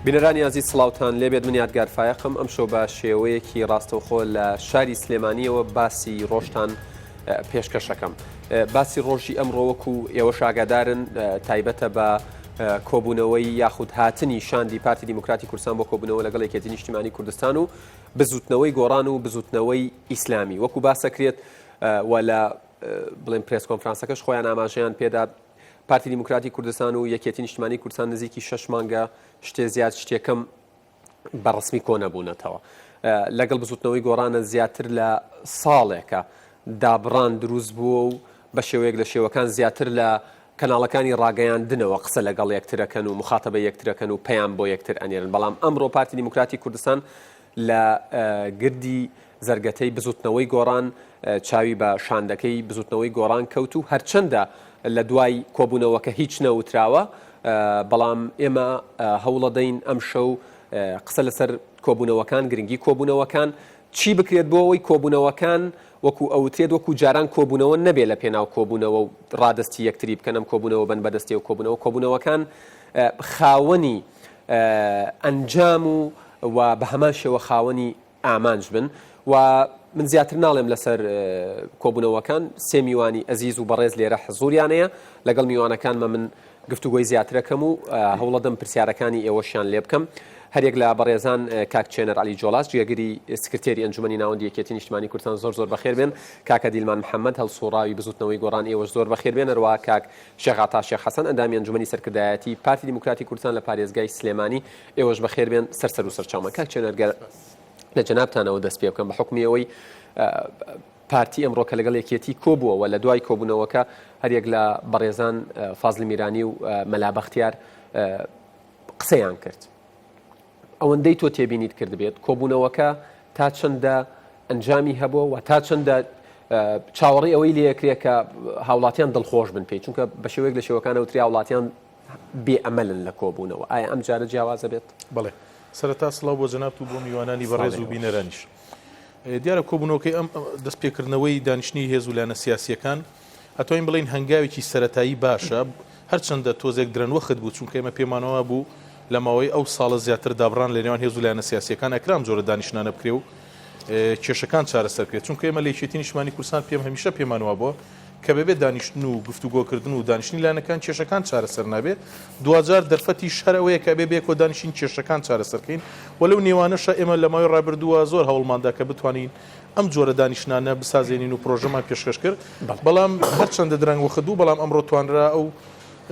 بینەرانی ئازیز سڵاوتان لێبێت من یادگار فایەقم ئەمشەو بە شێوەیەکی ڕاستەوخۆ لە شاری سلێمانیەوە باسی ڕۆژتان پێشکەشەکەم باسی ڕۆژی ئەمڕۆ وەکو ئێوەش ئاگادارن تایبەتە بە کۆبوونەوەی یاخود هاتنی شاندی پارتی دیموکراتی کوردستان بۆ کۆبوونەوە لەگەڵ یەکێتی نیشتیمانی کوردستان و بزوتنەوەی گۆڕان و بزوتنەوەی ئیسلامی وەکو باسەکرێت و لە بڵێن پرێس کۆنفرانسەکەش خۆیان ئاماژەیان پێدا پارتی دیموکراتی کوردستان و یەکێتی نیشتمانی کوردستان نزیکی شەش مانگە شتێ زیاد شتێکەم بە ڕسمی کۆ نەبوونەتەوە. لەگەڵ بزوتنەوەی گۆڕانە زیاتر لە ساڵێکە دابڕان دروست بووە و بە شێوەیەک لە شێوەکان زیاتر لە کەناڵەکانی ڕاگەیاندنەوە قسە لەگەڵ یەکترەکەن و مخاتەبە یەکترەکەن و پەیام بۆ یەکتر ئەنێرن بەڵام ئەمڕۆ پارتی دیموکراتی کوردستان لە گردی زەرگەتەی بزوتنەوەی گۆڕان چاوی بە شاندەکەی بزوتنەوەی گۆڕان کەوت و هەرچەندە لە دوای کۆبوونەوەکە هیچ نەوتراوە بەڵام ئێمە هەوڵەدەین ئەمشەو قسە لەسەر کۆبوونەوەکان گرنگی کۆبوونەوەکان چی بکرێت بۆ ئەوەی کۆبوونەوەکان وەکو ئەوترێت وەکو جاران کۆبوونەوە نەبێت لە پێناو کۆبوونەوە و ڕادەستی یەکتری بکەن ئەم کۆبوونەوە بن بەدەستی و کۆبوونەوە کۆبوونەوەکان خاوەنی ئەنجام و و بە هەمان شێوە خاوەنی ئامانج بن و من زیاتر ناڵێم لەسەر کۆبوونەوەکان سێ میوانی ئەزیز و بەڕێز لێرە حزوریانەیە لەگەڵ میوانەکانمە من گفتوگۆی زیاترەکەم و هەوڵەدەم پرسیارەکانی ئێوەشیان لێ بکەم هەریەک لە بەڕێزان کاک چێنەر علی جۆلاس جێگری سکرتێری ئەنجومەنی ناوەندی یەکێتی نیشتمانی کوردستان زۆر زۆر بەخێر بێن کاکە دیلمان محەممەد هەڵسوڕاوی بزوتنەوەی گۆڕان ئێوەش زۆر بەخێر بێن هەروەها کاک شێخ عەتا شێخ حەسەن ئەندامی ئەنجومەنی سەرکردایەتی پارتی دیموکراتی کوردستان لە پارێزگای سلێمانی ئێوەش بەخێر بێن سەر سەر و سەرچاومان کاک چێنەر گەر لە جەنابتانەوە دەست پێ بکەم بە حوکمی ئەوەی پارتی ئەمڕۆ کە لەگەڵ یەکێتی کۆبووەوە لە دوای کۆبوونەوەکە هەریەک لە بەڕێزان فازلی میرانی و مەلا بەختیار قسەیان کرد ئەوەندەی تۆ تێبینیت کردبێت کۆبوونەوەکە تا چەندە ئەنجامی هەبووە و تا چەندە چاوەڕێی ئەوەی لێکرێ کە هاوڵاتیان دڵخۆش بن پێی چونکە بە شێوەیەک لە شێوەکانە وتری هاوڵاتیان بێ ئەمەلن لە کۆبوونەوە ئایا ئەم جارە جیاوازە بێت؟ بەڵێ سەرەتا سڵاو بۆ جەنابت و بۆ میوانانی بەڕێز و بینەرانیش. دیارە کۆبوونەوەکەی ئەم دەستپێکردنەوەی دانیشتنی هێز و لایەنە سیاسییەکان ئەتوانین بڵێین هەنگاوێکی سەرەتایی باشە، هەرچەندە تۆزێک درەنوەخت بوو، چونکە ئێمە پێمانوا بوو لە ماوەی ئەو ساڵە زیاتر دابڕان لە نێوان هێز و لایەنە سیاسییەکان ئەکرا ئەم جۆرە دانیشتنانە بکرێ و کێشەکان چارەسەر بکرێت، چونکە ئێمە لە یەکێتی نیشتمانی کوردستان پێم هەمیشە پێمان وابووە کە بەبێ دانیشتن و گفتوگۆکردن و دانیشتنی لایەنەکان کێشەکان چارەسەر نابێ، دواجار دەرفەتیش هەر ئەوەیە کە ئەبێ بەیەکەوە دانیشین کێشەکان چارەسەر کەین و لەو نێوانەشا ئێمە لە ماوەی ڕابردووە زۆر هەوڵماندا کە بتوانین ئەم جۆرە دانیشتنانە بسازێنین و پرۆژەمان پێشکەش کرد، بەڵام هەرچەندە درەنگ وەخت بوو، بەڵام ئەمڕۆ توانرا ئەو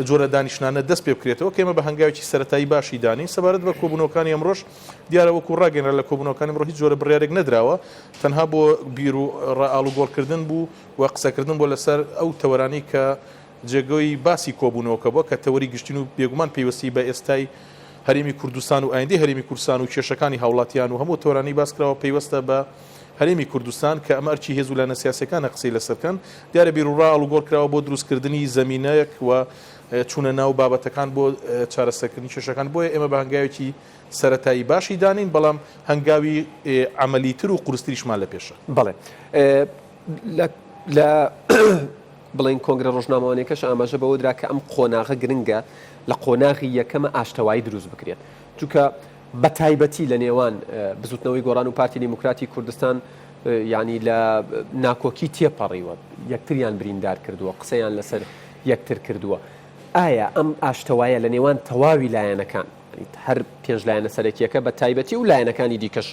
جۆرە دانیشتنانە دەست پێ بکرێتەوە کە ئێمە بە هەنگاوێکی سەرەتایی باشی دانین. سەبارەت بە کۆبوونەوەکانی ئەمڕۆش، دیارە وەکو ڕاگەیەنرا لە کۆبوونەوەکانی ئەمڕۆ هیچ جۆرە بڕیارێک نەدراوە، تەنها بۆ بیر و ڕا ئاڵوگۆڕکردن بوو و قسەکردن بووە لەسەر ئەو تەوەرانەی کە جێگەی باسی کۆبوونەوەکە بووە کە تەوەری گشتین و بێگومان پەیوەستی بە ئێستای هەرێمی کوردستان و ئایندەی هەرێمی کوردستان و کێشەکانی هاوڵاتیان و هەموو تەوەرانەی باس کراوە پەیوەستە بە هەرێمی کوردستان کە ئەمە ئەرکی هێز و لایەنە سیاسیەکانە قسەی لەسەر بکەن. دیارە بیروڕا ئاڵوگۆڕ کراوە بۆ دروستکردنی زەمینەیەک و چوونە ناو بابەتەکان بۆ چارەسەرکردنی کێشەکان بۆیە ئێمە بە هەنگاوێکی سەرەتایی باشی دانین بەڵام هەنگاوی عەمەلیتر و قورستریشمان لە پێشە. بەڵێ لە بڵێین کۆنگرە ڕۆژنامەوانیەکەش ئاماژە بەوە درا کە ئەم قۆناغە گرنگە لە قۆناغی یەکەمە ئاشتەوایی دروست بکرێت چونکە بە تایبەتی لە نێوان بزوتنەوەی گۆڕان و پارتی دیموکراتی کوردستان یعنی لە ناکۆکی تێپەڕیوە یەکتریان بریندار کردووە قسەیان لەسەر یەکتر کردووە ئایا ئەم ئاشتەوایە لە نێوان تەواوی لایەنەکان هەر پێنج لایەنە سەرەکیەکە بە تایبەتی و لایەنەکانی دیکەش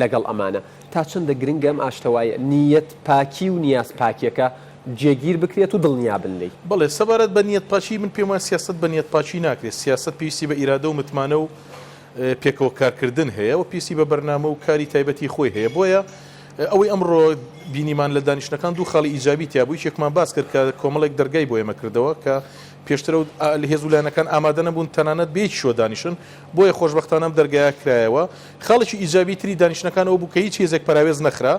لەگەڵ ئەمانە تا چەندە گرنگە ئەم ئاشتەوایە نیەت پاکی و نیاز پاکیەکە جێگیر بکرێت و دڵنیا بن لێی؟ بەڵێ، سەبارەت بە نیەت پاکی من پێم وایە سیاسەت بە نیەت پاکی ناکرێت، سیاسەت پێویستی بە ئیرادە و متمانە و پێکەوە کارکردن هەیە و پێویستی بە بەرنامە و کاری تایبەتی خۆی هەیە، بۆیە ئەوەی ئەمڕۆ بینیمان لە دانیشتنەکان دوو خاڵی ئیجابی تیا بوو، یەکێکمان باس کرد کە کۆمەڵێک دەرگای بۆ ئێمە کردەوە کە پێشتر ئەو هێز و لایەنەکان ئامادە نەبوون تەنانەت بەیەکیشەوە دانیشن، بۆیە خۆشبەختانە ئەم دەرگایە کرایەوە. خاڵێکی ئیجابی تری دانیشتنەکان ئەوە بوو کە هیچ هێزێک پەراوێز نەخرا،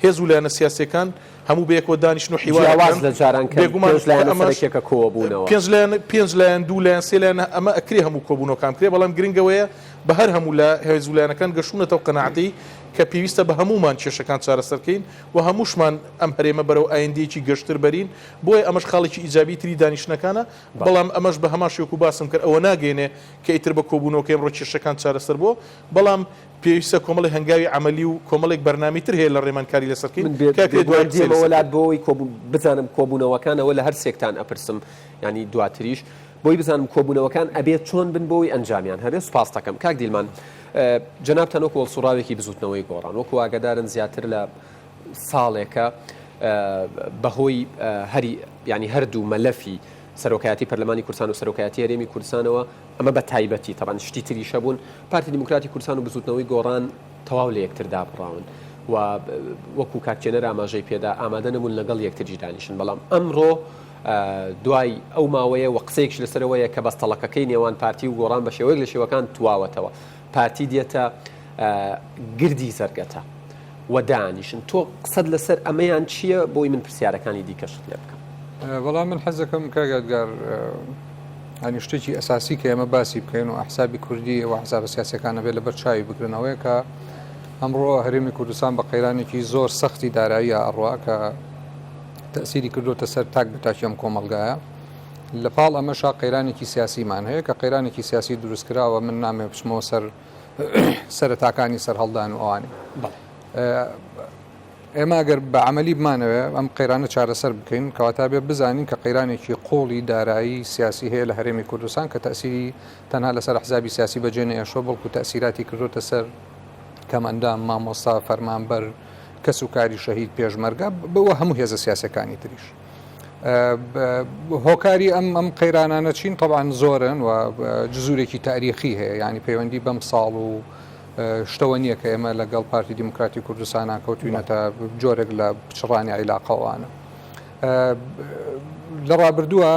هێز و لایەنە سیاسییەکان هەموو بەیەکەوە دانیشتن و حیوار جیاواز ئەکەن. لە جاران کە بێگومان پێنج کە لایەنە ئەمەش سەرەکیەکە کۆوەبوونەوە. پێنج لایەن، پێنج لایەن، دوو لایەن، سێ لایەن ئەمە ئەکرێ هەموو کۆبوونەوەکان بکرێ، بەڵام گرنگ ئەوەیە بە هەر هەموو لا هێز و لایەنەکان گەشتوونەتە ئەو قەناعەتەی کە پێویستە بە هەموومان کێشەکان چارەسەر کەین و هەمووشمان ئەم هەرێمە بەرەو ئایندەیەکی گەشتر بەرین، بۆیە ئەمەش خاڵێکی ئیجابی تری دانیشتنەکانە، بەڵام ئەمەش بە هەمان شێوە وەکو باسم کرد ئەوە ناگەیەنێ کە ئیتر بە کۆبوونەوەکەی ئەمڕۆ کێشەکان چارەسەر بووە، بەڵام پێویستە کۆمەڵێک هەنگاوی عەمەلی و کۆمەڵێک بەرنامەی تر هەیە لە ڕێمان کاری لەسەر بکەین من بێ کە ئەکرێ دوای بێگومان قسەی دێمەوە لەسەر لات بکەین. بۆ ئەوەی کۆبوو بزانم کۆبوونەوەکان ئەوە لە هەر سێکتان ئەپرسم یانی دواتریش بۆی بزانم کۆبوونەوەکان ئەبێ چۆن بن بۆی ئەنجامیان هەبێ سوپاست دەکەم کاک دیلمان جەنابتان وەکو هەڵسوڕاوێکی بزوتنەوەی گۆڕان وەکو ئاگادارن زیاتر لە ساڵێکە بەهۆی هەری ینی هەردوو مەلەفی سەرۆکایەتی پەرلەمانی کوردستان و سەرۆکایەتی هەرێمی کوردستانەوە ئەمە بە تایبەتی تەبان شتی تریشە بوون پارتی دیموکراتی کوردستان و بزوتنەوەی گۆڕان تەواو لە یەکتر دابڕاون و وەکو کاک چێنەر ئاماژەی پێدا ئامادە نەبوون لەگەڵ یەکتریش دانیشن بەڵام ئەمڕۆ دوای ئەو ماوەیە و قسەیەکیش لەسەرەوەیە کە بەستەڵەکەکەی نێوان پارتی و گۆڕان بە شێوەیەک لە شێوەکان تواوەتەوە پارتی دێتە گردی زەرگەتە و دانیشن تۆ قسەت لەسەر ئەمەیان چییە بۆی من پرسیارەکانی دیکەشت لێ بکەم بەڵام من حەزەکەم کاک یادگار ینی شتێکی ئەساسی کە ئێمە باسی بکەین و ئەحسابی کوردی و حسابە سیاسەکانە بێت لەبەر چاوی بگرنەوەیە کە ئەمڕۆ هەرێمی کوردستان بە قەیرانێکی زۆر سەختی داراییە ئەڕوا کە تەسیری کردوتە سەر تاک بە تاکی ئەم کۆمەڵگایە لە پاڵ ئەمەشا قەیرانێکی سیاسیمان هەیە کە قەیرانێکی سیاسی دروستکراوە من نامێ بچمەوە سەر سەرەتاکانی سەرهەڵدان و ئەوانەی ئێمە گەر بە عملی بمانەوێ ئەم قەیرانە چارەسەر بکەین کەواتە بێ بزانین کە قەیرانێکی قوڵی دارایی سیاسی هەیە لە هەرێمی کوردستان کە تەسیری تەنها لەسەر حزابی سیاسی بەجێ نەیەشەوە بەڵکو تەسیراتی کردوتە سەر کەمئەندام، مامۆستا، فەرمانبەر، کەسوکاری شەهید، پێشمەرگە، بەوە هەموو هێزە سیاسەکانی تریش. هۆکاری ئەم ئەم قەیرانانە چین طبعاان زۆرن و جزورێکی تاریخی هەیە ینی پەیوەندی بەم ساڵ و شتەوە نییە کە ئێمە لەگەڵ پارتی دیموکراتی کوردستانە کەوتوینەتە جۆرێک لە پچڕانی عیلاقەوانە لە ڕابردووە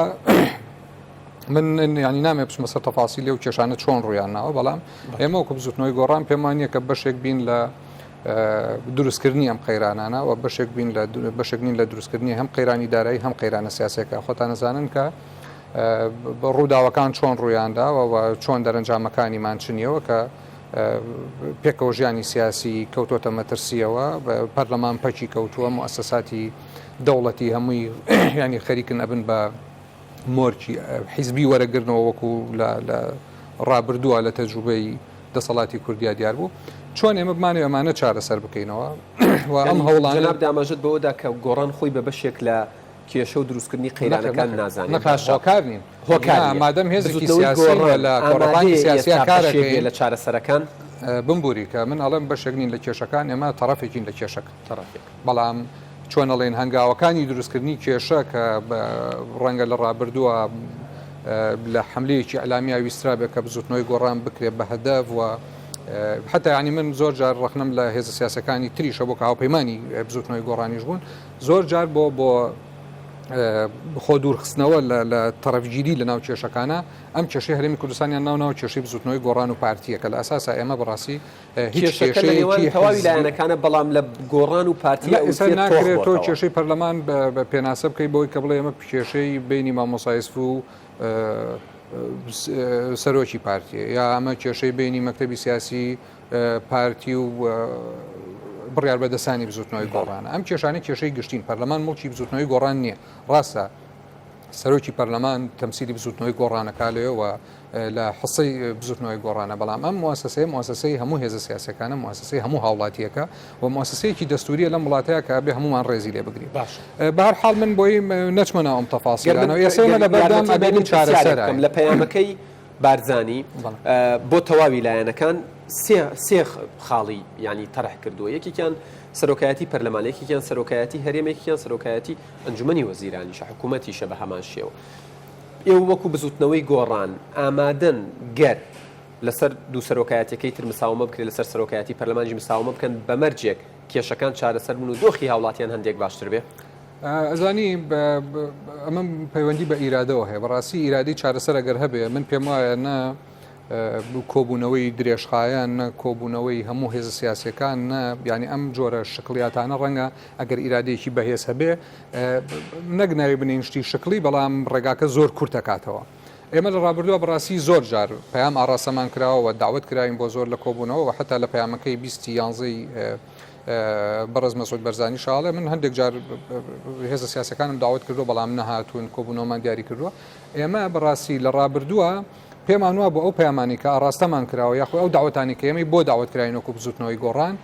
من ینی نامێ بچمە سەر تەفاسیل لەو کێشانە چۆن ڕوویان ناوە بەڵام ئێمە وەکو بزوتنەوەی گۆڕان پێمان نییە کە بەشێک بین لە دروستکردنی ئەم قەیرانانە و بەشێک بین لە بەشێک نین لە دروستکردنی هەم قەیرانی دارایی هەم قەیرانە سیاسەکە خۆتان نەزانن کە ڕووداوەکان چۆن ڕوویانداوە و چۆن دەرەنجامەکانی مانچنیەوە کە پێکەوە ژیانی سیاسی کەوتۆتە مەترسیەوە پەرلەمان پەکی کەوتووە موسەساتی دەوڵەتی هەمووی ینی خەریکن ئەبن بە مۆرکی حیزبی وەرەگرنەوە وەکو لە ڕابردووە لە تەجروبەی دەسەڵاتی کوردیا دیار بوو چۆن ئێمە بمانەوێ ئەمانە چارەسەر بکەینەوە و ئەم هەوڵانە جەنابت ئاماژەت بەوەدا کە گۆڕان خۆی بە بەشێک لە کێشە و دروستکردنی قەیرانەکان نازانێت باشە هۆکار نین هۆکار نییە مادەم هێزێکی بزوتنەوەی سیاسی گۆڕان لە کۆڕەپانی ئامادەیە سیاسیا ئێستا کار بەشێک بێ ئەکەین لە چارەسەرەکان؟ بمبوری کە من ئەڵێم بەشێک نین لە کێشەکان ئێمە تەڕەفێکین لە کێشەکە تەڕەفێک. بەڵام چۆن ئەڵێن هەنگاوەکانی دروستکردنی کێشە کە ڕەنگە لە ڕابردووە لە حملەیەکی ئەلامییا ویسترابێت کە بزوتنەوەی گۆڕان بکرێت بە هەدەف و حتا ینی من زۆر جار ڕخنم لە هێزە سیاسەکانی تریشە بۆ کە هاوپەیمانی بزوتنەوەی گۆڕانیش بوون زۆر جار بۆ بۆ خۆ دوورخستنەوە لە تەرەفگیری لە ناو کێشەکانە ئەم کێشەی هەرێمی کوردستانیان ناو ناو کێشەی بزوتنەوەی گۆڕان و پارتیە کە لە ئەساسا ئێمە بەڕاستی هیچ کێشەکە لە نێوان کێشەیەکی تەواوی حزبی لایەنەکانە بەڵام لە گۆڕان و پارتی لا ئێستا ئەوترێت تۆخ ناکرێت تۆ بۆتەوە. کێشەی پەرلەمان بە پێناسە بکەیت بەوەی کە بڵێ ئێمە کێشەی بینی مامۆستا یوسف و سەرۆکی پارتیە یا ئەمە کێشەی بینی مەکتەبی سیاسی پارتی و بڕیار بەدەستانی بزوتنەوەی گۆڕانە ئەم کێشانە کێشەی گشتین پەرلەمان موڵکی بزوتنەوەی گۆڕان نییە ڕاستە سەرۆکی پەرلەمان تەمسیلی بزوتنەوەی گۆڕانەکە لەوێ و لە حسەی بزوتنەوەی گۆڕانە بەڵام ئەم موسسەیە موسسەی هەموو هێزە سیاسەکانە موسسەی هەموو هاوڵاتیەکە و موسسەیەکی دەستوریە لەم وڵاتەیە کە بێ هەمومان ڕێزی لێ بگرین باش بە هەر حاڵ من بۆی نەچمە ناو ئەم تەفاسیلانەوە ئێستا ئێمە لە بەردەم ئەبینین چارەسەرە لە پەیامەکەی بارزانی بۆ تەواوی لایەنەکان سێ خاڵی ینی تەرح کردووە یەکێکیان سەرۆکایەتی پەرلەمان یەکێکیان سەرۆکایەتی هەرێمێکیان سەرۆکایەتی ئەنجومەنی وەزیرانیشە حکوومەتیشە بە هەمان شێوە ئێوە وەکو بزوتنەوەی گۆڕان ئامادەن گەر لەسەر دوو سەرۆکایەتیەکەی تر مساومە بکرێت لەسەر سەرۆکایەتی پەرلەمانیش مساومە بکەن بە مەرجێک کێشەکان چارەسەر بن و دۆخی هاوڵاتیان هەندێک باشتر بێ؟ ئەزانی ئەمە پەیوەندی بە ئیرادەوە هەیە بەڕاستی ئیرادەی چارەسەر ئەگەر هەبێ من پێم وایە نە کۆبوونەوەی درێژخایەن نە کۆبوونەوەی هەموو هێزە سیاسیەکان نە یانی ئەم جۆرە شکڵیاتانە ڕەنگە ئەگەر ئیرادەیەکی بەهێز هەبێ نەک ناوی بنێین شتی شکڵی بەڵام ڕێگاکە زۆر کورتەکاتەوە. ئێمە لە ڕابردووە بەڕاستی زۆر جار پەیام ئاڕاستەمان کراوە و داوت کراوین بۆ زۆر لە کۆبوونەوە و حتا لە پەیامەکەی بیستی یانزەی بەڕێز مەسعود بەرزانی شاڵێ من هەندێک جار هێزە سیاسەکانم داوت کردو بەڵام نەهاتوون کۆبوونەوەمان دیاری کردووە ئێمە بەڕاستی لە ڕابردووە پێمان وا بۆ ئەو پەیامانی کە ئاڕاستەمان کراوە یاخۆ ئەو داوەتانی کە ئێمەی بۆ داوت کراین وەکو بزوتنەوەی گۆڕان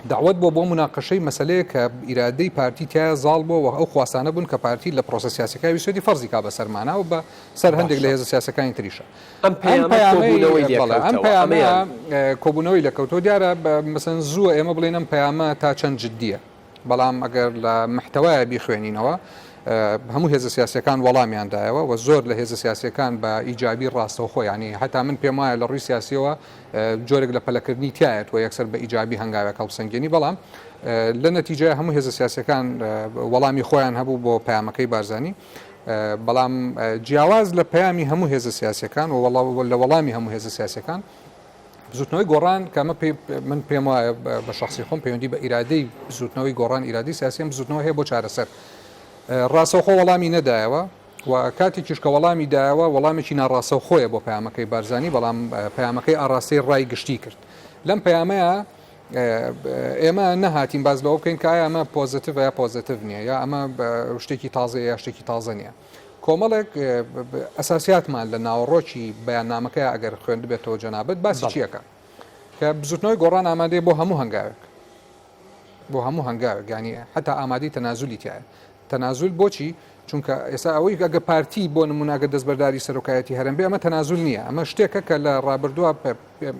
داوت بۆ بۆ مناقەشەی مەسلەیە کە ئیرادەی پارتی تایە زاڵ بووە و ئەو خواستانە بوون کە پارتی لە پرۆسە سیاسەکە ویستی فەرزی کا بەسەرمانە و بە سەر هەندێک لە هێزە سیاسەکانی تریشە. ئەم پەیامە کۆبوونەوەی لێکەوتەوە. ئەم پەیامە کۆبوونەوەی لێکەوتەوە. دیارە مەسەن زووە ئێمە بڵێین ئەم پەیامە تا چەند جددیە، بەڵام ئەگەر لە محتەوایە بیخوێنینەوە هەموو هێزە سیاسیەکان وەڵامیان دایەوە و زۆر لە هێزە سیاسیەکان بە ئیجابی ڕاستەوخۆ یانی هەتا من پێم وایە لە ڕووی سیاسیەوە جۆرێک لە پەلەکردنی تایەت و یەکسەر بە ئیجابی هەنگاوێک هەڵبسەنگێنی بەڵام لە نەتیجە هەموو هێزە سیاسەکان وەڵامی خۆیان هەبوو بۆ پەیامەکەی بارزانی بەڵام جیاواز لە پەیامی هەموو هێزە سیاسیەکان و لە وەڵامی هەموو هێزە سیاسیەکان بزوتنەوەی گۆڕان کە ئەمە من پێم وایە بە شخصی خۆم پەیوەندی بە ئیرادەی بزوتنەوەی گۆڕان ئیرادی سیاسیم بزوتنەوە هەیە بۆ چارەسەر ڕاستەوخۆ وەڵامی نەدایەوە و کاتێکیش کە وەڵامی دایەوە وەڵامێکی ناڕاستەوخۆیە بۆ پەیامەکەی بارزانی بەڵام پەیامەکەی ئاڕاستەی ڕای گشتی کرد لەم پەیامەیە ئێمە نەهاتین باس لەوە بکەین کە ئایا ئەمە positive ە یا positive نییە یا ئەمە شتێکی تازەیە یا شتێکی تازە نییە. کۆمەڵێک ئەساسیاتمان لە ناوەڕۆکی بەیاننامەکەی ئەگەر خوێندبێتەوە جەنابت باسی چیەکە کە بزوتنەوەی گۆڕان ئامادەیە بۆ هەموو هەنگاوێک بۆ هەموو هەنگاوێک ینی حتا ئامادەی تەنازولی تایە تەنازول بۆچی چونکە ئێستا ئەوەی ئەگە پارتی بۆ نمونە ئەگەر دەستبەرداری سەرۆکایەتی هەرێم بێ ئەمە تەنازول نییە ئەمە شتێکە کە لە ڕابردووە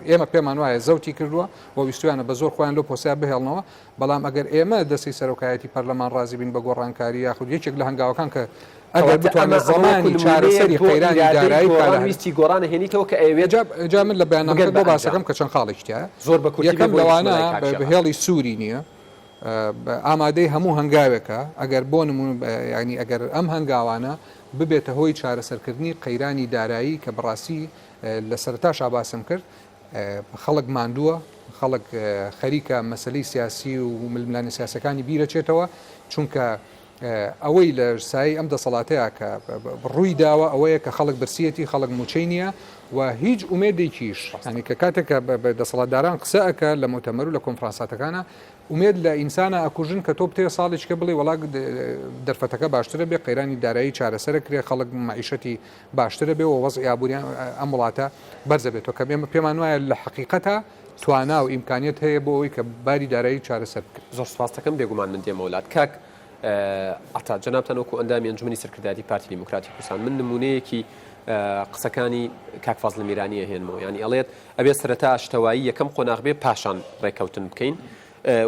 ئێمە پێمان وایە زەوتی کردووە و ویستویانە بە زۆر خۆیان لەو پۆستە بهێڵنەوە بەڵام ئەگەر ئێمە دەستی سەرۆکایەتی پەرلەمان ڕازی بین بە گۆڕانکاری یاخود یەکێک لە هەنگاوەکان کە ئەگەر بتوانێت زەمانی چارەسەری قەیرانی دارایی بکات لە ویستی گۆڕانە هێنیتەوە کە ئەیەوێت جا من لە بەیاننامەکە بۆ باسەکەم کە چەند خاڵێکی تیایە زۆر بە کورتی یەکەم لەوانە هێڵی سووری نییە ئامادەی هەموو هەنگاوێکە ئەگەر بۆ نموون یانی ئەگەر ئەم هەنگاوانە ببێتە هۆی چارەسەرکردنی قەیرانی دارایی کە بەڕاستی لە سەرەتاشا باسم کرد خەڵک ماندووە خەڵک خەریکە مەسەلەی سیاسی و ململانێ سیاسەکانی بیرەچێتەوە چونکە ئەوەی لە سایەی ئەم دەسەڵاتەیا کە ڕووی داوە ئەوەیە کە خەڵک برسیەتی، خەڵک مووچەی نییە و هیچ ئومێدێکیش یانی کە کاتێک کە بە دەسەڵاتداران قسە ئەکا لە موتەمەر و لە کۆنفرانساتەکانا ئومێد لە ئینسانا ئەکوژن کە تۆ بتەوێ ساڵێکیکە بڵێی وەڵا دەرفەتەکە باشترە بێ قەیرانی دارایی چارەسەرە کرێ خەڵک مەعیشەتی باشترە بێ و وەزعی ئابووری ئەم وڵاتە بەرزە بێتەوە کە ئێمە پێمان وایە لە حەقیقەتا توانا و ئیمکانیەت هەیە بۆ ئەوەی کە باری دارایی چارەسەر بکرێت. زۆر سوپاست دەکەم، بێگومان من دێمەوە لات. کاک عەتا، جەنابتان وەکو ئەندامی ئەنجومەنی سەرکردایەتی پارتی دیموکراتی کوردستان، من نموونەیەکی قسەکانی کاک فازڵ میرانی ئەهێنمەوە، یانی ئەڵێت ئەبێت سەرەتا ئاشتەوایی یەکەم قۆناغ بێ پاشان ڕێککەوتن بکەین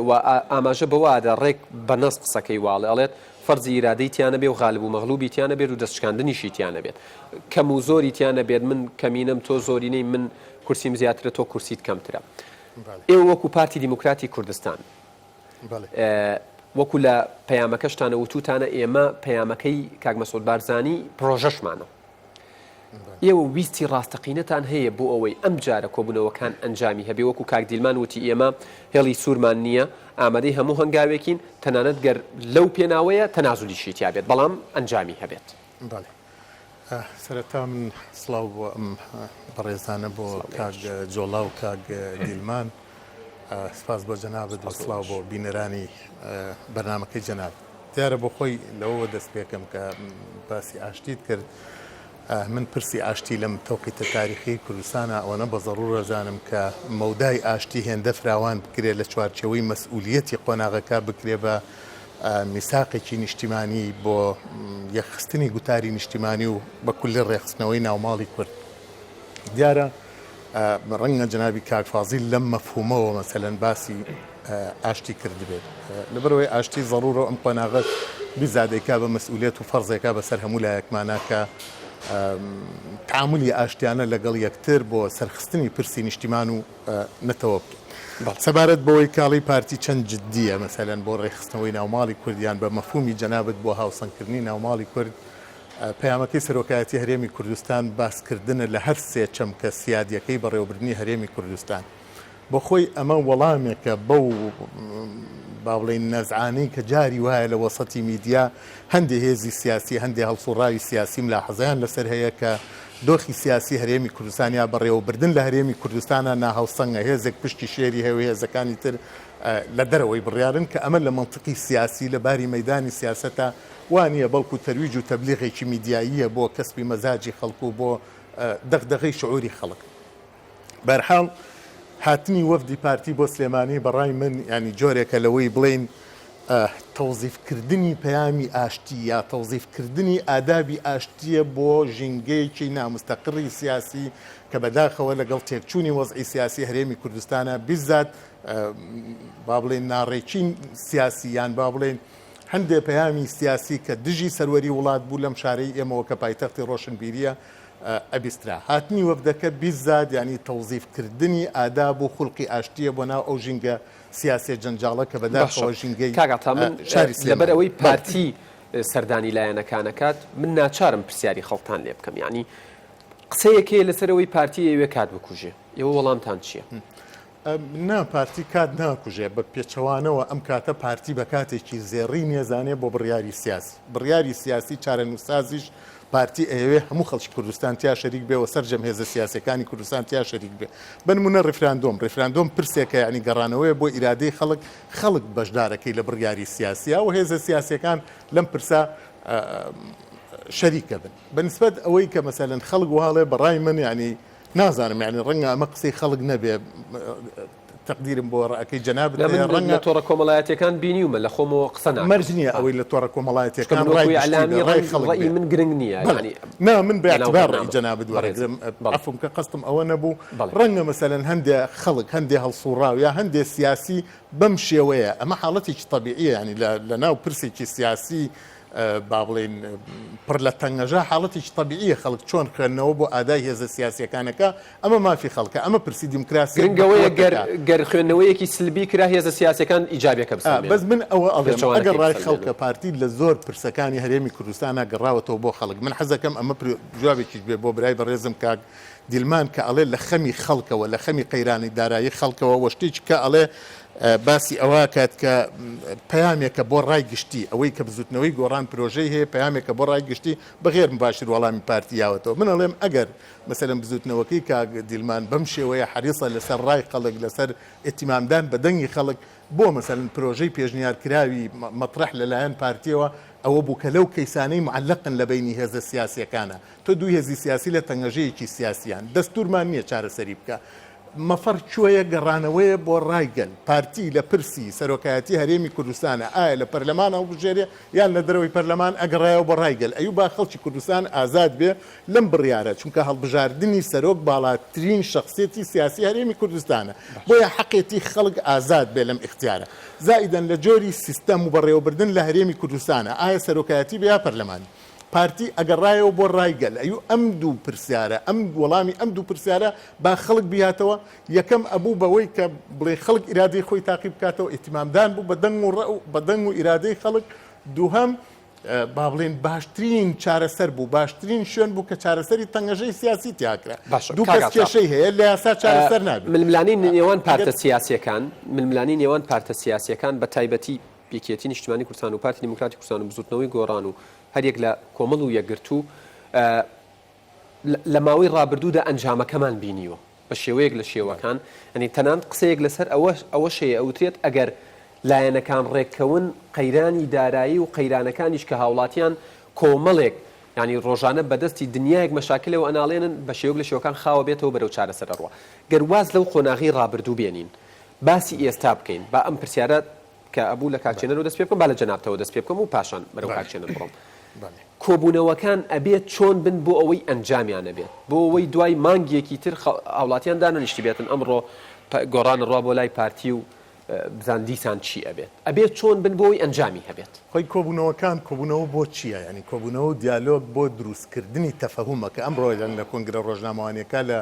و ئاماژە بەوە ئەدا ڕێک بە نەس قسەکەی وا ئەڵێ ئەڵێت فەرزی ئیرادەی تیا نەبێ و غالب و مەغلوبی تیا نەبێت و دەستشکاندنیشی تیا نەبێت کەم و زۆری تیا نەبێت من کەمینەم تۆ زۆرینەی من کورسیم زیاترە تۆ کورسیت کەمترە ئێوە وەکو پارتی دیموکراتی کوردستان وەکو لە پەیامەکەشتانە وتوتانە ئێمە پەیامەکەی کاک مەسعود بارزانی پرۆژەشمانە ئێوە ویستی ڕاستەقینەتان هەیە بۆ ئەوەی ئەم جارە کۆبوونەوەکان ئەنجامی هەبێ وەکو کاک دیلمان وتی ئێمە هێڵی سوورمان نییە ئامادەی هەموو هەنگاوێکین تەنانەت گەر لەو پێناوەیە تەنازولیشی تیا بێت بەڵام ئەنجامی هەبێت. بەڵێ سەرەتا من سڵاو بۆ ئەم بەڕێزانە بۆ کاک جۆڵا و کاک دیلمان سپاس بۆ جەنابت و سڵاو بۆ بینەرانی بەرنامەکەی جەنابت. دیارە بۆ خۆی لەوەوە دەست پێکەم کە باسی ئاشتیت کرد من پرسی ئاشتی لەم تەوقیتە تاریخی کوردستانە ئەوەنە بە زەڕوور ئەزانم کە مەودای ئاشتی هێندە فراوان بکرێت لە چوارچێوەی مەسئولیەتی قۆناغەکە بکرێ بە میساقێکی نیشتیمانی بۆ یەکخستنی گوتاری نیشتیمانی و بە کولی ڕێکخستنەوەی ناوماڵی کورد. دیارە ڕەنگە جەنابی کاک فازیل لەم مەفهومەوە مەسەلەن باسی ئاشتی کردبێت. لەبەرئەوەی ئاشتی زەڕوورە و ئەم قۆناغەش بیزا دەیکا بە مەسئولیەت و فەرزێکا بەسەر هەموو لایەکمانا کە تەعامولی ئاشتیانە لەگەڵ یەکتر بۆ سەرخستنی پرسی نیشتیمان و نەتەوە بکەین. سەبارەت بەوەی کاڵی پارتی چەند جدییە مەسەلەن بۆ ڕێکخستنەوەی ناوماڵی کورد یان بە مەفهومی جەنابت بۆ هاوسەنگکردنی ناوماڵی کورد، پەیامەکەی سەرۆکایەتی هەرێمی کوردستان باسکردنە لە هەر سێ چەمکە سیادییەکەی بەڕێوەبردنی هەرێمی کوردستان. بۆ خۆی ئەمە وەڵامێکە بەو با بڵێین نەزعانەی کە جاری وایە لە وەسەتی میدیا هەندێ هێزی سیاسی هەندێ هەڵسوڕاوی سیاسی ملاحەزەیان لەسەر هەیە کە دۆخی سیاسی هەرێمی کوردستان یا بەڕێوەبردن لە هەرێمی کوردستانا ناهاوسەنگە هێزێک پشتی شێری هەیە و هێزەکانی تر لە دەرەوەی بڕیارن کە ئەمە لە مەنتقی سیاسی لە باری مەیدانی سیاسەتا وا نییە بەڵکو تەرویج و تەبلیغێکی میدیاییە بۆ کەسبی مەزاجی خەڵک و بۆ دەغدەغەی شعوری خەڵک. بەرحاڵ هاتنی وەفدی پارتی بۆ سلێمانی بەڕای من یانی جۆرێکە لەوەی بڵێین تەوزیف کردنی پەیامی ئاشتی یا تەوزیف کردنی ئادابی ئاشتیە بۆ ژینگەیەکی نامستەقڕی سیاسی کە بەداخەوە لەگەڵ تێکچوونی وەزعی سیاسی هەرێمی کوردستانە بیزات با بڵێن ناڕێکی سیاسی یان با بڵێن هەندێ پەیامی سیاسی کە دژی سەروەری وڵات بوو لەم شارەی ئێمەوە کە پایتەختی ڕۆشنبیریە ئەبیسترا. هاتنی وەفدەکە بیزات یانی تەوزیف کردنی ئاداب و خولقی ئاشتیە بۆ ناو ئەو ژینگە سیاسیە جەنجاڵە کە باشە بەداخەوە ژینگەی کاک عەتا من شاری لەبەر سلێمانیە. ئەوەی بەڵێ. پارتی سەردانی لایەنەکان ئەکات من ناچارم پرسیاری خەڵکتان لێ بکەم یانی قسەیەک هەیە لەسەر ئەوەی پارتی ئەیەوێ کات بکوژێ ئێوە وەڵامتان چییە؟ نا پارتی کات ناکوژێ، بە پێچەوانەوە ئەم کاتە پارتی بە کاتێکی زێڕین ێزانێ بۆ بڕیاری سیاسی. بڕیاری سیاسی چارەنووسسازیش پارتی ئەیەوێ هەموو خەڵکی کوردستان تیا شەریک بێ و سەرجەم هێزە سیاسیەکانی کوردستان تیا شەریک بێ. بە نموونە ڕیفراندۆم، ڕیفراندۆم پرسێکە یانی گەڕانەوەیە بۆ ئیرادەی خەڵک، خەڵک بەشدارەکەی لە بڕیاری سیاسیا و هێزە سیاسیەکان لەم پرسە شەریکە بن. بە نیسبەت ئەوەی کە مەسەلەن خەڵک وەهاڵێ بە ڕای من یانی نازانم یانی ڕەنگە ئەمە قسەی خەڵک نەبێ تەقدیرم بۆ ڕەئەکەی جەنابت نا من هەیە لە ڕەنگە تۆڕە کۆمەڵایەتیەکان بینیومە لە خۆمەوە قسە ناکەم مەرج نییە آه. ئەوەی لە تۆڕە چونکە کۆمەڵایەتیەکان من ڕای وەکو گشتی بێ ئیعلامی ڕای ڕەنگ خەڵک ڕەئی بێ من گرنگ نییە بەڵێ یانی نا من بە لەناو ئیعتبار ڕەئی بەرنامە جەنابت بەڕێزم وەرەگرم بەڵێ عەفوم کە قەستم ئەوە نەبوو بەڵێ ڕەنگە مەسەلەن هەندێ خەڵک هەندێ هەڵسوڕاو یا هەندێ سیاسی بەم شێوەیە ئەمە حاڵەتێکی تەبیعیە یانی لە لەناو پرسێکی سیاسی با بڵێین پڕ لە تەنگەژە حاڵەتێکی تەبیعیە خەڵک چۆن خوێندنەوە بۆ ئادای هێزە سیاسیەکانەکە ئەمە مافی خەڵکە ئەمە پرسی دیموکراسیەت گرنگ ئەوەیە بە قوت گەر دەکا. گەر خوێندنەوەیەکی سلبی کرا هێزە سیاسیەکان ئیجابیەکە بسەلمێنن بەس من ئەوە ئەڵێم ئەگەر پێچەوانەکەی ڕای بسەلمێنن. خەڵکە پارتی لە زۆر پرسەکانی هەرێمی کوردستانا گەڕاوەتەوە بۆ خەڵک من حەزەکەم ئەمە جوابێکیش بێ بۆ برای بەڕێزم کاک دیلمان کە ئەڵێ لە خەمی خەڵکەوە لە خەمی قەیرانی دارایی خەڵکەوە وە شتێکی کە ئەڵێ باسی ئەوە ئەکات کە پەیامێکە بۆ ڕای گشتی ئەوەی کە بزوتنەوەی گۆڕان پرۆژەی هەیە پەیامێکە بۆ ڕای گشتی بەغێر مباشر وەڵامی پارتی یاوەتەوە من ئەڵێم ئەگەر مەسەلەن بزوتنەوەکەی کاک دیلمان بەم شێوەیە حەریسە لەسەر ڕای خەڵک لەسەر ئیتیمامدان بە دەنگی خەڵک بۆ مەسەلەن پرۆژەی پێشنیارکراوی مەترەح لەلایەن پارتیەوە ئەوە بوو کە لەو کەیسانەی معەلەقن لە بەینی هێزە سیاسیەکانە تۆ دوو هێزی سیاسی لە تەنگەژەیەکی سیاسیان دەستورمان نیە چارەسەری بکا مەفەڕ کوێیە گەڕانەوەیە بۆ ڕای گەل پارتی لە پرسی سەرۆکایەتی هەرێمی کوردستانە ئایا لە پەرلەمان هەڵبژێرێ یان لە دەرەوەی پەرلەمان ئەگەڕایەوە بۆ ڕای گەل ئەیو با خەڵکی کوردستان ئازاد بێ لەم بڕیارە چونکە هەڵبژاردنی سەرۆک باڵاترین شەخسیەتی سیاسی هەرێمی کوردستانە بۆیە حەقێتی خەڵک ئازاد بێ لەم ئیختیارە زائیدەن لە جۆری سیستەم و بەڕێوەبردن لە هەرێمی کوردستانە ئایا سەرۆکایەتی بێ یا پەرلەمانی پارتی ئەگەڕایەوە بۆ ڕای گەل ئەیو ئەم دوو پرسیارە ئەم وەڵامی ئەم دوو پرسیارە با خەڵک بیاتەوە یەکەم ئەبوو بەوەی کە بڵێ خەڵک ئیرادەی خۆی تاقی بکاتەوە ئیتیمامدان بوو بە دەنگ و ڕە بە دەنگ و ئیرادەی خەڵک دووهەم با بڵێن باشترین چارەسەر بوو باشترین شوێن بوو کە چارەسەری تەنگەژەی سیاسی تیاکرا باشە دوو کاک کەس عەتا کێشەی هەیە لە یاسا چارەسەر نابێت ململانێی نێوان پارتە ئەگەر سیاسیەکان ململانێی نێوان پارتە سیاسیەکان بە تایبەتی یەکێتی نیشتیمانی کوردستان و پارتی دیموکراتی کوردستان و بزوتنەوەی گۆڕان و هەریەک لە کۆمەڵ و یەکگرتوو لە ماوەی ڕابردوودا ئەنجامەکەمان بینیوە بە شێوەیەک لە شێوەکان ئەنی تەنانەت قسەیەک لەسەر ئەوە ئەوەش هەیە ئەوترێت ئەگەر لایەنەکان ڕێککەون قەیرانی دارایی و قەیرانەکانیش کە هاوڵاتیان کۆمەڵێک یانی ڕۆژانە بەدەستی دنیایەک مەشاکلەوە ئەناڵێنن بە شێوەک لە شێوەکان خاوە بێتەوە بەرەو چارەسەر ئەڕوا گەر واز لەو قۆناغەی ڕابردوو بێنین باسی ئێستا بکەین با ئەم پرسیارە کە ئەبوو لە کاک چێنەرەوە دەست پێ بکەم با لە جەنابتەوە دەست پێ بکەم و پاشان بەرەو کاک چێنەر بڕۆم. کۆبوونەوەکان ئەبێت چۆن بن بۆ ئەوەی ئەنجامیان هەبێت بۆ ئەوەی دوای مانگێکی تر هاوڵاتیان دانەنیشتبێتن ئەمڕۆ گۆڕان ڕوا بۆ لای پارتی و بزان دیسان چی ئەبێت ئەبێت چۆن بن بۆ ئەوەی ئەنجامی هەبێت. خۆی کۆبوونەوەکان کۆبوونەوە بۆ چییە؟ یانی کۆبوونەوە و دیالۆگ بۆ دروستکردنی تەفەهومە کە ئەمڕۆ لە کۆنگرە ڕۆژنامەوانییەکە لە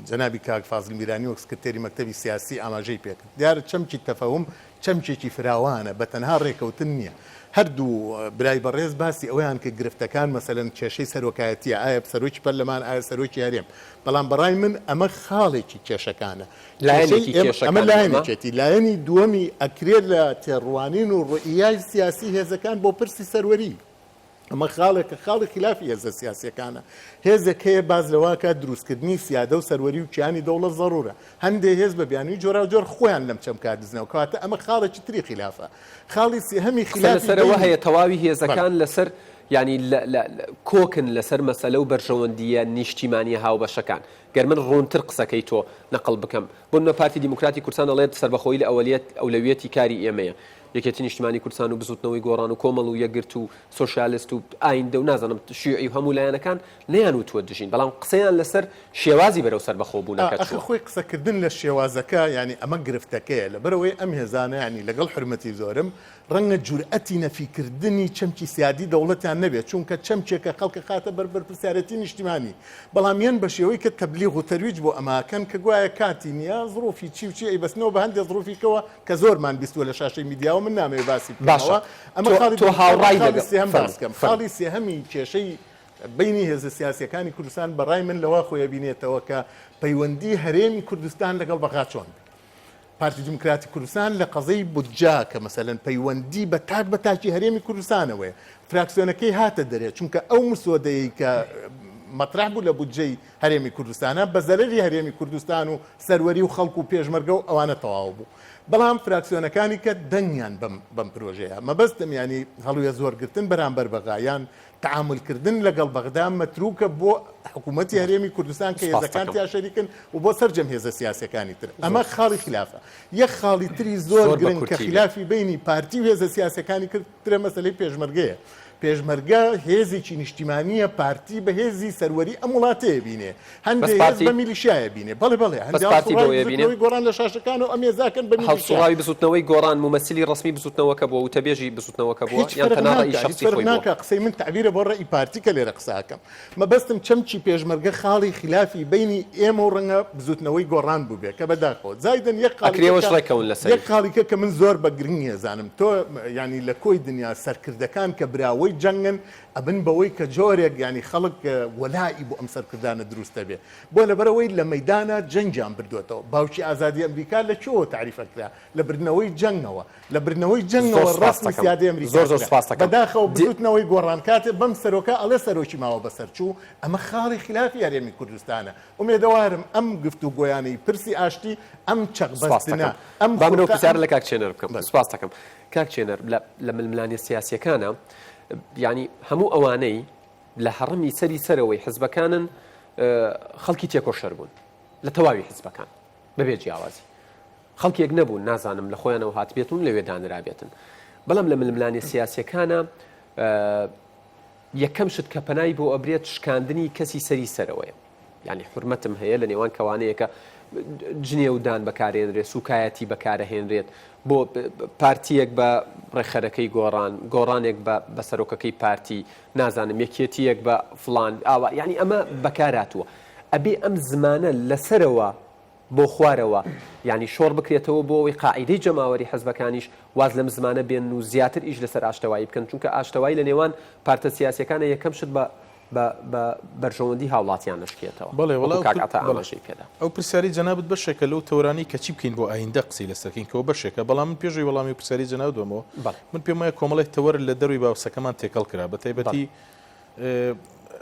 جەنابی کاک فازل میرانی وەک سکرتێری مەکتەبی سیاسی ئاماژەی پێکرد. دیارە چەمکی تەفەهوم. چەمکێکی فراوانە بە تەنها ڕێکەوتن نییە. هەردوو برای بەڕێز باسی ئەوەیان کرد گرفتەکان مەسەلەن کێشەی سەرۆکایەتییە ئایا سەرۆکی پەرلەمان ئایا سەرۆکی هەرێم بەڵام بەڕای من ئەمە خاڵێکی کێشەکانە لایەنێکی کێشەکانە ئەمە لایەنێکێتی لایەنی دووەمی ئەکرێت لە تێڕوانین و ڕوئیای سیاسی هێزەکان بۆ پرسی سەروەری ئەمە خاڵێکە خاڵی خلافی هێزە سیاسیەکانە. هێزێک هەیە باس لەوە ئەکات دروستکردنی سیادە و سەروەری و کیانی دەوڵەت زەڕورە. هەندێ هێز بە بیانووی جۆراوجۆر خۆیان لەم چەمکە دزنەوە. کەواتە ئەمە خاڵێکی تری خیلافە. خاڵی سێهەمی قسە خیلافی لەسەر ئەوە بەینی هەیە تەواوی بەڵێ. هێزەکان لەسەر یانی لە لە کۆکن لەسەر مەسەلە و بەرژەوەندییە نیشتیمانییە هاوبەشەکان. گەر من ڕوونتر قسەکەی تۆ نەقڵ بکەم. بۆ نمونە پارتی دیموکراتی کوردستان ئەڵێت سەربەخۆیی لە ئەوەلیەت ئەولەویەتی کاری ئێمەیە. یەکێتی نیشتیمانی کوردستان و بزوتنەوەی گۆڕان و کۆمەڵ و یەکگرتوو و سۆشیالست و ئایندە و نازانم شیوعی و هەموو لایەنەکان نەیان وتووە دژین بەڵام قسەیان لەسەر شێوازی بەرەو سەربەخۆ بوونەکە ئەخر چووە. خۆی قسەکردن لە شێوازەکە یانی ئەمە گرفتەکەیە لەبەرئەوەی ئەم هێزانە یانی لەگەڵ حورمەتی زۆرم ڕەنگە جورئەتی نەفیکردنی چەمکی سیادی دەوڵەتیان نەبێت چونکە چەمکێکە خەڵک ئەخاتە بەر بەرپرسیارێتی نیشتیمانی بەڵام یەن بە شێوەی کە تەبلیغ و تەرویج بۆ ئەمە ئەکەن کە گوایە کاتی نییە زڕوفی چی و چی ئەیبەستنەوە بە هەندێ زڕوفی کەوە کە زۆرمان بیستووە لە شاشەی میدیاوە من نامەوێ باسی باشە بکەمەوە ئەمە تۆ خاڵی تۆ دووەم هاوڕای خاڵی لەگەڵ سێهەم فەرموو باس کەم فەرموو. خاڵی سێهەمی کێشەی بەینی هێزە سیاسیەکانی کوردستان بە ڕای من لەوە خۆی ئەبینێتەوە کە پەیوەندی هەرێمی کوردستان لەگەڵ بەغا چۆن بێ پارتی دیموکراتی کوردستان لە قەزەی بودجە کە مەسەلەن پەیوەندی بە تاک بە تاکی هەرێمی کوردستانەوەیە فراکسیۆنەکەی هاتە دەرێ چونکە ئەو مسۆدەیەی کە مەترح بوو لە بودجەی هەرێمی کوردستانە بە زەرەری هەرێمی کوردستان و سەروەری و خەڵک و پێشمەرگە و ئەوانە تەواو بوو بەڵام فراکسیۆنەکانی کە دەنگیان بەم بەم پرۆژەیە مەبەستم یانی هەڵوێست وەرگرتن بەرامبەر بەغا یان تەعامول کردن لەگەڵ بەغدا مەتروکە بۆ حکوومەتی هەرێمی کوردستان کە سپاس هێزەکان دەکەم. تیا شەریکن و بۆ سەرجەم هێزە سیاسیەکانی تر ئەمە زۆر خاڵی خلافە یەک خاڵی تری زۆر زۆر بە گرنگ کە کورتی بێت. خلافی بەینی پارتی و هێزە سیاسیەکانی کرد ترە مەسەلەی پێشمەرگەیە پێشمەرگە هێزێکی نیشتیمانییە، پارتی بە هێزی سەروەری ئەم وڵاتەیە بینێ، بەس هەندێ هێز پارتی بە میلیشیایە بینێ. بەڵێ بەڵێ، بەس هەندێ پارتی هەڵسوڕاوی بەوەیە بینێ؟ بزوتنەوەی گۆڕان لە شاشەکانەوە ئەم هێزاکەن بە میلیشیا. هەڵسوڕاوی بزوتنەوەی گۆڕان مومەسیلی ڕەسمی بزوتنەوەکە بووە، وتەبێژی بزوتنەوەکە بووە هیچ یان فەرق تەنها ڕەئی ناکا، هیچ شەخسی فەرق خۆی بووە؟ ناکا، قسەی من تەعبیرە بۆ ڕەئی پارتی کە لێرە قسە ئەکەم. مەبەستم چەمکی پێشمەرگە خاڵی خیلافی بەینی ئێمە و ڕەنگە بزوتنەوەی گۆڕان بووبێ کە بەداخەوە زایدن یەک خاڵی ئەکرێ کە ئەوەش کە ڕێککەون یەک لەسەری. خاڵی کە کە من زۆر بە گرنگی ئەزانم تۆ یانی لە کۆی دنیا سەرکردەکان کە براوەی جەنگن ئەبن بەوەی کە جۆرێک یانی خەڵک وەلائی بۆ ئەم سەرکردانە دروست ئەبێ بۆ لەبەرئەوەی لە مەیدانا جەنگیان بردۆتەوە باوکی ئازادی ئەمریکا لە کوێوە تەعریف ئەکرا لە بردنەوەی جەنگەوە لە بردنەوەی زۆر جەنگەوە سوپاست ڕەسمی دەکەم سیادەی ئەمریکا زۆر زۆر کرا سوپاست دەکەم بەداخەوە دی بزوتنەوەی گۆڕان کاتێ بەم سەرۆکە ئەڵێ سەرۆکی ماوە بەسەر چوو ئەمە خاڵی خلافی هەرێمی کوردستانە ئومێدەوارم ئەم گفتوگۆیانەی پرسی ئاشتی ئەم چەق سوپاست بەستنە دەکەم ئەم با من ئەو خورتە ئەم پرسیارە لە کاک چێنەر بکەم بەلێ. سوپاست دەکەم کاک چێنەر لە لە ململانێ سیاسیەکانە یانی هەموو ئەوانەی لە هەڕەمی سەری سەرەوەی حزبەکانن خەڵکی تێکۆشەر بوون لە تەواوی حزبەکان بەبێ جیاوازی خەڵکێک نەبوون نازانم لە خۆیانەوە هاتبێتن لەوێ دانرابێتن بەڵام لە ململانێ سیاسیەکانە یەکەم شت کە پەنای بۆ ئەبرێت شکاندنی کەسی سەری سەرەوەیە یانی حورمەتم هەیە لە نێوان کەوانەیەکە جنێودان بەکارێنرێت سوکایەتی بەکارەهێنرێت بۆ پارتیەک بە ڕێکخەرەکەی گۆڕان گۆڕانێک بە بە سەرۆکەکەی پارتی نازانم یەکێتیەک بە فلان ئاوا یعنی ئەمە بەکاراتوە ئەبێ ئەم زمانە لەسەرەوە بۆ خوارەوە یانی شۆڕ بکرێتەوە بۆ ئەوەی قاعیدەی جەماوەری حزبەکانیش واز لەم زمانە بێنن و زیاتر ئیش لەسەر ئاشتەوایی بکەن چونکە ئاشتەوایی لە نێوان پارتە سیاسیەکانە یەکەم شت بە بە بە بەرژەوەندی هاوڵاتیان نەشکێتەوە بەڵێ وەڵا وەکو ئەو کاک پر عەتا بەڵێ ئاماژەی پێدا. ئەو پرسیارەی جەنابت بەشێکە لەو تەوەرانەی کە چی بکەین بۆ ئایندە قسەی لەسەر کەین کەوە بەشێکە بەڵام من پێش ئەوەی وەڵامی ئەو پرسیارەی جەنابت بەمەوە بەڵێ. من پێم وایە کۆمەڵێک تەوەر لە دەروی باوسەکەمان تێکەڵ کرا بە بەڵێ. تایبەتی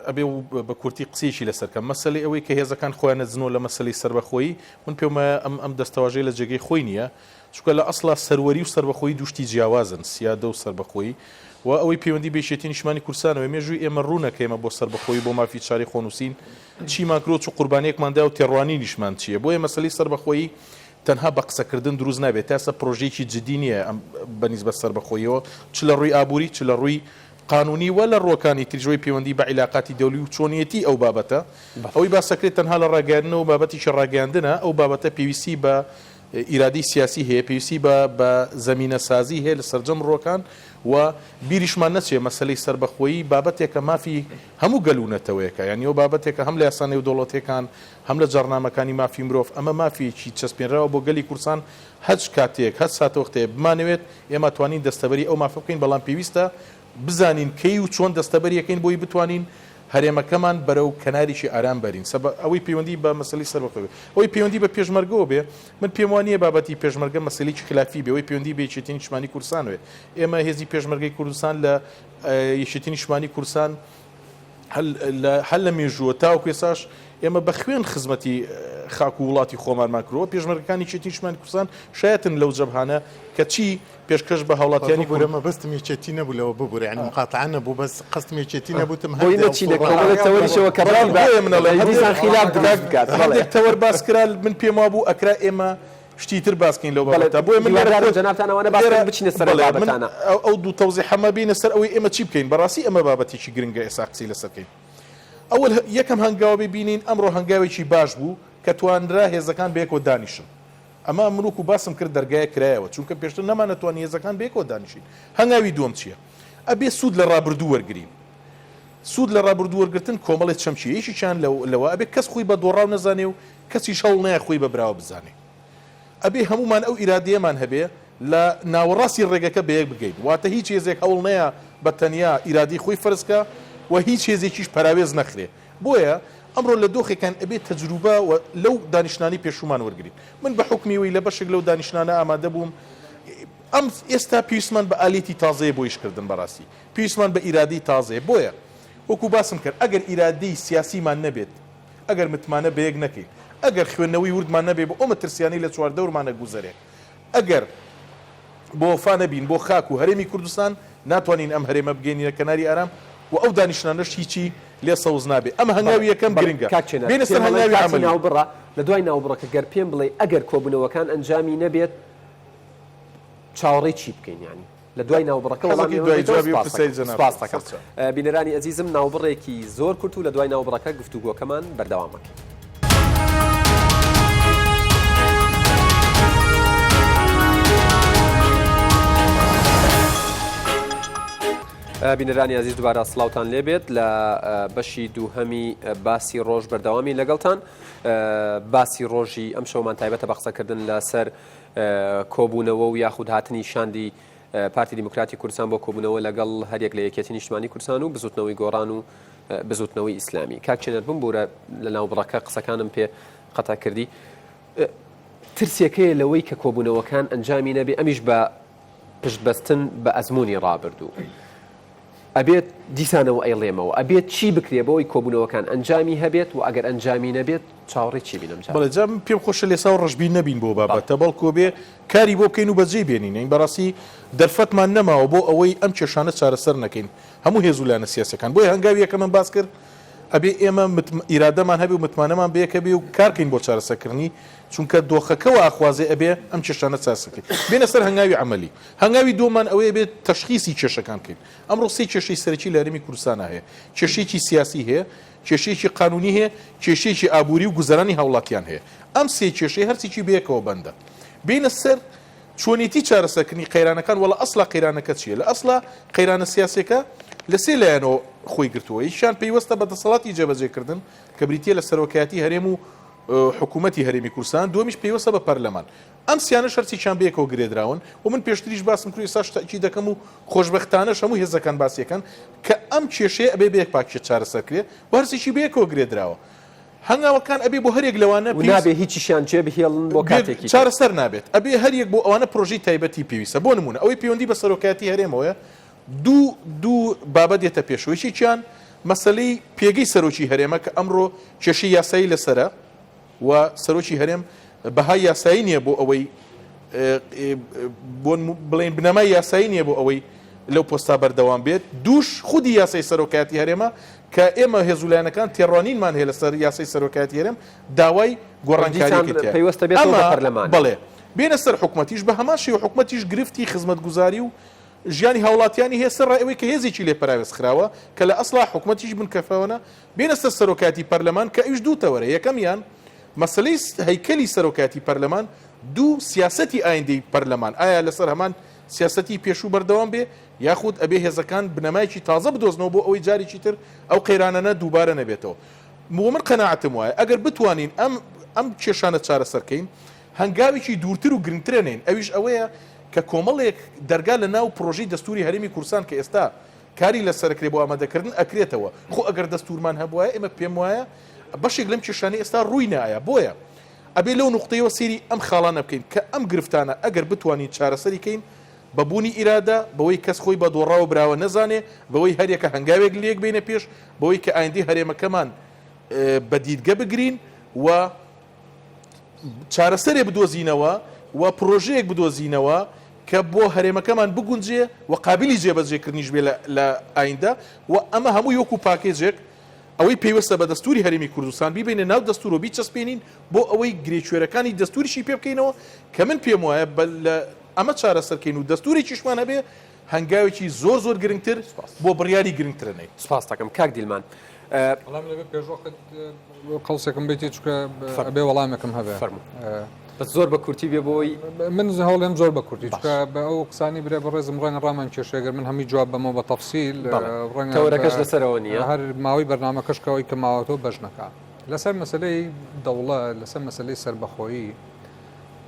ئەبێ و بە کورتی قسەیەکی لەسەر کەم. مەسەلەی ئەوەی کە هێزەکان خۆیان نەدزنەوە لە مەسەلەی سەربەخۆیی، من پێم وایە ئەم ئەم دەستەواژەیە لە جێگەی خۆی نییە، چونکە لە ئەسڵا سەروەری و سەربەخۆیی دوو شتی جیاوازن، سیادە و سەربەخۆیی، و ئەوەی پەیوەندی بە یەکێتی نیشتمانی کوردستانەوەیە، مێژووی ئێمە ڕوونە کە ئێمە بۆ سەربەخۆیی بۆ مافی چارەی خۆنووسین چیمان کردووە، چ قوربانییەکمان دا و تێڕوانینیشمان چییە. بۆیە مەسەلەی سەربەخۆیی تەنها بە قسەکردن دروست نابێت، تا ئێستا پرۆژەیەکی جدی نییە ئەم بە نیسبەت سەربەخۆییەوە، چ لە ڕووی ئابووری، چ لە ڕووی قانونی و لە ڕووەکانی تریش ئەوەی پەیوەندی بە عیلاقاتی دەولی و چۆنیەتی ئەو بابەتە ئەوەی باسەکرێت تەنها لە ڕاگەیاندنەوە بابەتێکی ڕاگەیاندنە ئەو بابەتە پێویستی بە. ئیرادەی سیاسی هەیە، پێویستی بە بە زەمینەسازی هەیە لە سەرجەم ڕووەکان و بیریشمان نەچێ مەسەلەی سەربەخۆیی بابەتێکە مافی هەموو گەل و نەتەوەیەکە، یانی ئەوە بابەتێکە هەم لە یاسا نێودەوڵەتییەکان هەم لە جاڕنامەکانی مافی مرۆڤ ئەمە مافێکی چەسپێنراوە بۆ گەلی کوردستان هەچ کاتێک هەچ ساتەوەختێ بمانەوێت ئێمە توانین دەستەبەری ئەو مافە بکەین بەڵام پێویستە بزانین کەی و چۆن دەستەبەری ئەکەین بۆی بتوانین هەرێمەکەمان بەرەو کەنارێکی ئارام بەرین سەبە ئەوەی پەیوەندی بە مەسەلەی سەربەخۆ بێ ئەوەی پەیوەندی بە پێشمەرگەوە بێ من پێم وا نییە بابەتی پێشمەرگە مەسەلەیەکی خلافی بێ ئەوەی پەیوەندی بە یەکێتی نیشتمانی کوردستان بێ ئێمە هێزی پێشمەرگەی کوردستان لە یەکێتی نیشتمانی کوردستان هەر لە مێژووە تاوەکو ئێستاش ئێمە بە خوێن خزمەتی خاک و وڵاتی خۆمانمان کردووە پێشمەرگەکانی یەکێتی نیشتمانی کوردستان شایەتن لەو جەبهانە کە چی پێشکەش بە هاوڵاتیانی ببورە مەبەستم یەکێتی نەبوو لەوە ببورە یانی مقاتعە نەبوو بەس قەستم یەکێتی نەبوو تم بۆی نەچینە کۆمەڵێ تەوەریشەوە کە ڕەنگە بۆیە من ئەڵێم دیسان خیلاف دروست بکات بەڵێ هەندێک تەوەر باس کرا من پێم وابوو ئەکرا ئێمە شتی تر باس کەین لەو بابەتە بۆیە من لێرە جەنابتان ئەوانە باس بکەن بچینە سەر ئەو بابەتانە ئەو دوو تەوزیحەمە بینە سەر ئەوەی ئێمە چی بکەین بەڕاستی ئەمە بابەتێکی گرنگە ئێستا قسەی لەسەر بکەین ئەوەل یەکەم هەنگاو ببینین ئەمڕۆ هەنگاوێکی باش بوو کە توانرا هێزەکان بەیەکەوە دانیشن ئەمە من وەکو باسم کرد دەرگایەک کرایەوە چونکە پێشتر نەمانەتوانی هێزەکان بەیەکەوە دانیشین. هەنگاوی دووەم چییە؟ ئەبێ سوود لە ڕابردوو وەرگرین. سوود لە ڕابردوو وەرگرتن کۆمەڵێ چەمکی یەکێکیان لەوە ئەبێ کەس خۆی بە دۆڕاو نەزانێ و کەسیش هەوڵ نەیا خۆی بە براوە بزانێ. ئەبێ هەموومان ئەو ئیرادەیەمان هەبێ لە ناوەڕاستی ڕێگەکە بەیەک بگەین. واتە هیچ هێزێک هەوڵ نەیا بە تەنیا ئیرادەی خۆی فەرز کا و هیچ هێزێکیش پەراوێز نەخرێ. بۆیە ئەمڕۆ لە دۆخێکان ئەبێ تەجروبە و لەو دانیشتنانەی پێشوومان وەرگرین. من بە حوکمی ئەوەی لە بەشێک لەو دانیشتنانە ئامادە بووم، ئەم ئێستا پێویستمان بە ئالیەتی تازەیە بۆ ئیشکردن بەڕاستی پێویستمان بە ئیرادەی تازەیە. بۆیە وەکو باسم کرد ئەگەر ئیرادەی سیاسیمان نەبێت، ئەگەر متمانە بەیەک نەکەین، ئەگەر خوێندنەوەی وردمان نەبێ بۆ ئەو مەترسیانەی لە چواردەورمان ئەگوزەرێ، ئەگەر بەوەفا نەبین بۆ خاک و هەرێمی کوردستان، ناتوانین ئەم هەرێمە بگەینینە کەناری ئارام و ئەو دانیشتنانەش هیچی لێ سەوز نابێ. ئەم هەنگاوی یەکەم گرنگە. کاک چێنەر، بێینە سەر پێم ئەڵێن هەنگاوی کاتی عەمەلی. ناوبڕە، لە دوای ناوبڕەکە گەر پێم بڵێی ئەگەر کۆبوونەوەکان ئەنجامی نەبێت چاوەڕێی چی بکەین یانی؟ لە دوای ناوبڕەکە وەڵامی حەزەکەی ئەوە دوای بدەیتەوە جوابی ئەو سپاس پرسیاری دەکەم. جەنابت سپاس بکەم. دەکەم. سەرچاو. بینەرانی ئەزیزم ناوبڕێکی زۆر کورت و لە دوای ناوبڕەکە گفتوگۆکەمان بەردەوام ئەکەین. بینەرانی ئازیز دوبارە سڵاوتان لێبێت لە بەشی دووهەمی باسی ڕۆژ بەردەوامی لەگەڵتان باسی ڕۆژی ئەم شەومان تایبەتە بە قسەکردن لەسەر کۆبوونەوە و یاخود هاتنی شاندی پارتی دیموکراتی کوردستان بۆ کۆبوونەوە لەگەڵ هەریەک لە یەکێتی نیشتمانی کوردستان و بزوتنەوەی گۆڕان و بزوتنەوەی ئیسلامی کاک چێنەر بمبوورە لە ناوبڕەکە قسەکانم پێ قەتا کردی ترسێکەیە لەوەی کە کۆبوونەوەکان ئەنجامی نەبێ ئەمیش بە پشتبەستن بە ئەزموونی ڕابردوو. ئەبێت دیسانەوە ئەیڵێمەوە ئەبێت چی بکرێ بۆی کۆبوونەوەکان ئەنجامی هەبێت و ئەگەر ئەنجامی نەبێت چاوەڕێی چی بین ئەم جارە؟ بەڵێ جا من پێم خۆشە لێساو ڕەشبین نەبین بۆ بابەتە بەڵکو بێ کاری بۆ بکەین و بەجێی بێنین یانی بەڕاستی دەرفەتمان نەماوە بۆ ئەوەی ئەم کێشانە چارەسەر نەکەین هەموو هێز و لایەنە سیاسیەکان بۆیە هەنگاوی یەکەمم باس کرد ئەبێ ئێمە ئیرادەمان هەبێ و متمانەمان بەیەک هەبێ و کارکەین بۆ چارەسەرکردنی چونکە دۆخەکە وا ئەخوازێ ئەبێ ئەم کێشانە چارەسەر بکەین بێنە سەر هەنگاوی عەمەلی هەنگاوی دووەممان ئەوەیە بێت تەشخیسی کێشەکان بکەین. ئەمڕۆ سێ کێشەی سەرەکی لە هەرێمی کوردستانا هەیە. کێشەیەکی سیاسی هەیە، کێشەیەکی قانونی هەیە، کێشەیەکی ئابووری و گوزەرانی هاوڵاتیان هەیە. ئەم سێ کێشەیە هەرسێکی بەیەکەوە بەندە. بێینە سەر چۆنێتی چارەسەرکردنی قەیرانەکان، وە لە ئەسڵا قەیرانەکە چییە؟ لە ئەسڵا قەیرانە سیاسیەکە لە سێ لایەنەوە خۆی گرتووە. یەکیان پەیوەستە بە دەسەڵاتی جێبەجێکردن کە بریتییە لە سەرۆکایەتی هەرێم و حکوومەتی هەرێمی کوردستان، دووەمیش پەیوەستە بە پەرلەمان. ئەم سیانەش هەرسێکیان بەیەکەوە گرێدراون و من پێشتریش باسم کرد و ئێستاش تەئکید دەکەم و خۆشبەختانەش هەموو هێزەکان باسی ئەکەن کە ئەم کێشەیە ئەبێ بەیەک پاکێج چارەسەر کرێ و هەرسێکی بەیەکەوە گرێدراوە. هەنگاوەکان ئەبێ بۆ هەریەک لەوانە و نابێ هیچیشیان جێ بهێڵن بۆ کاتێکی تر. چارەسەر نابێت. ئەبێ هەریەک بۆ ئەوانە پرۆژەی تایبەتی پێویستە. بۆ نموونە ئەوەی پەیوەندی بە سەرۆکایەتی هەرێمەوەیە دوو دوو بابەت دێتە پێشەوە یەکێکیان مەسەلەی پێگەی سەرۆکی هەرێمە کە ئەمڕۆ کێشەی یاسایی لەسەرە، و سەرۆکی هەرێم بەهای یاسایی نییە بۆ ئەوەی بڵێن بنەمای یاسایی نییە بۆ ئەوەی لەو پۆستا بەردەوام بێت دووش خودی یاسای سەرۆکایەتی هەرێمە کە ئێمە هێزولایەنەکان تێڕوانینمان هەیە لەسەر یاسای سەرۆکایەتی هەرێم داوای گۆڕانکاریەکەی تیا پەیوەستە بێت ئەمە بە پەرلەمان بەڵێ بێنە سەر حکومەتیش بە هەمان شێوە حکومەتیش گرفتی خزمەتگوزاری و ژیانی هاوڵاتیانی هەیە سەر ڕای ئەوەی کە هێزێکی لێ پەراوێز خراوە کە لە ئەسڵا حکومەتیش بنکەفەوەنە بێنە سەر سەرۆکایەتی پەرلەمان کە ئەویش دوو تەوەرە، یەکەمیان مەسەلەی هەیکەلی سەرۆکایەتی پەرلەمان. دوو، سیاسەتی ئایندەی پەرلەمان ئایا لەسەر هەمان سیاسەتی پێشوو بەردەوام بێ یاخود ئەبێ هێزەکان بنەمایەکی تازە بدۆزنەوە بۆ ئەوەی جارێکی تر ئەو قەیرانانە دووبارە نەبێتەوە. بۆ من قەناعەتم وایە ئەگەر بتوانین ئەم ئەم کێشانە چارەسەر کەین هەنگاوێکی دوورتر و گرنگتر ئەنێین ئەویش ئەوەیە کە کۆمەڵێک دەرگا لە ناو پڕۆژەی دەستووری هەرێمی کوردستان کە ئێستا کاری لەسەر ئەکرێ بۆ ئامادەکردن ئەکرێتەوە خۆ ئەگەر دەستوورمان هەبوایە ئێمە پێم وایە بەشێک لەم کێشانەی ئێستا ڕووی نایە بۆیە ئەبێ لەو نوقتەیەوە سەیری ئەم خاڵانە بکەین کە ئەم گرفتانە ئەگەر بتوانین چارەسەری کەین بە بوونی ئیرادە، بەوەی کەس خۆی بە دۆڕاو و براوە نەزانێ، بەوەی هەریەکە هەنگاوێک لێک بێینە پێش، بەوەی کە ئایندەی هەرێمەکەمان بە دیدگە بگرین و چارەسەرێ بدۆزینەوە و پرۆژەیەک بدۆزینەوە کە بۆ هەرێمەکەمان بگونجێ و قابیلی جێبەجێکردنیش بێ لە ئایندە و ئەمە هەمووی وەکوو پاکێجێک ئەوەی پەیوەستە بە دەستووری هەرێمی کوردستان بیبەینە ناو دەستوور و بیچەسپێنین بۆ ئەوەی گرێکوێرەکانی دەستووریشی پێ بکەینەوە کە من پێم وایە بە لە ئەمە چارەسەر کەین و دەستوورێکیشمان هەبێ هەنگاوێکی زۆر زۆر گرنگتر بۆ بڕیاری گرنگترە نێین. سپاست دەکەم کاک دیلمان. وەڵام دەبێ پێشوەخت قەڵسێکم بێتێ چونکە ئەبێ وەڵامێکم هەبێ. فەرموو. بەس زۆر بە کورتی بێ بۆی. من هەوڵێم زۆر بە کورتی چونکە بە ئەو قسانی برای بەڕێزم ڕەنگە ڕامان کێشێ گەر من هەمووی جواب بەمەوە بە تەفسیل ڕەنگە تەوەرەکەش لەسەرەوە نییە هەر ماوەی بەرنامەکەش کە ئەوەی کە ماوەتەوە بەش نەکا لەسەر مەسەلەی دەوڵەت لەسەر مەسەلەی سەربەخۆیی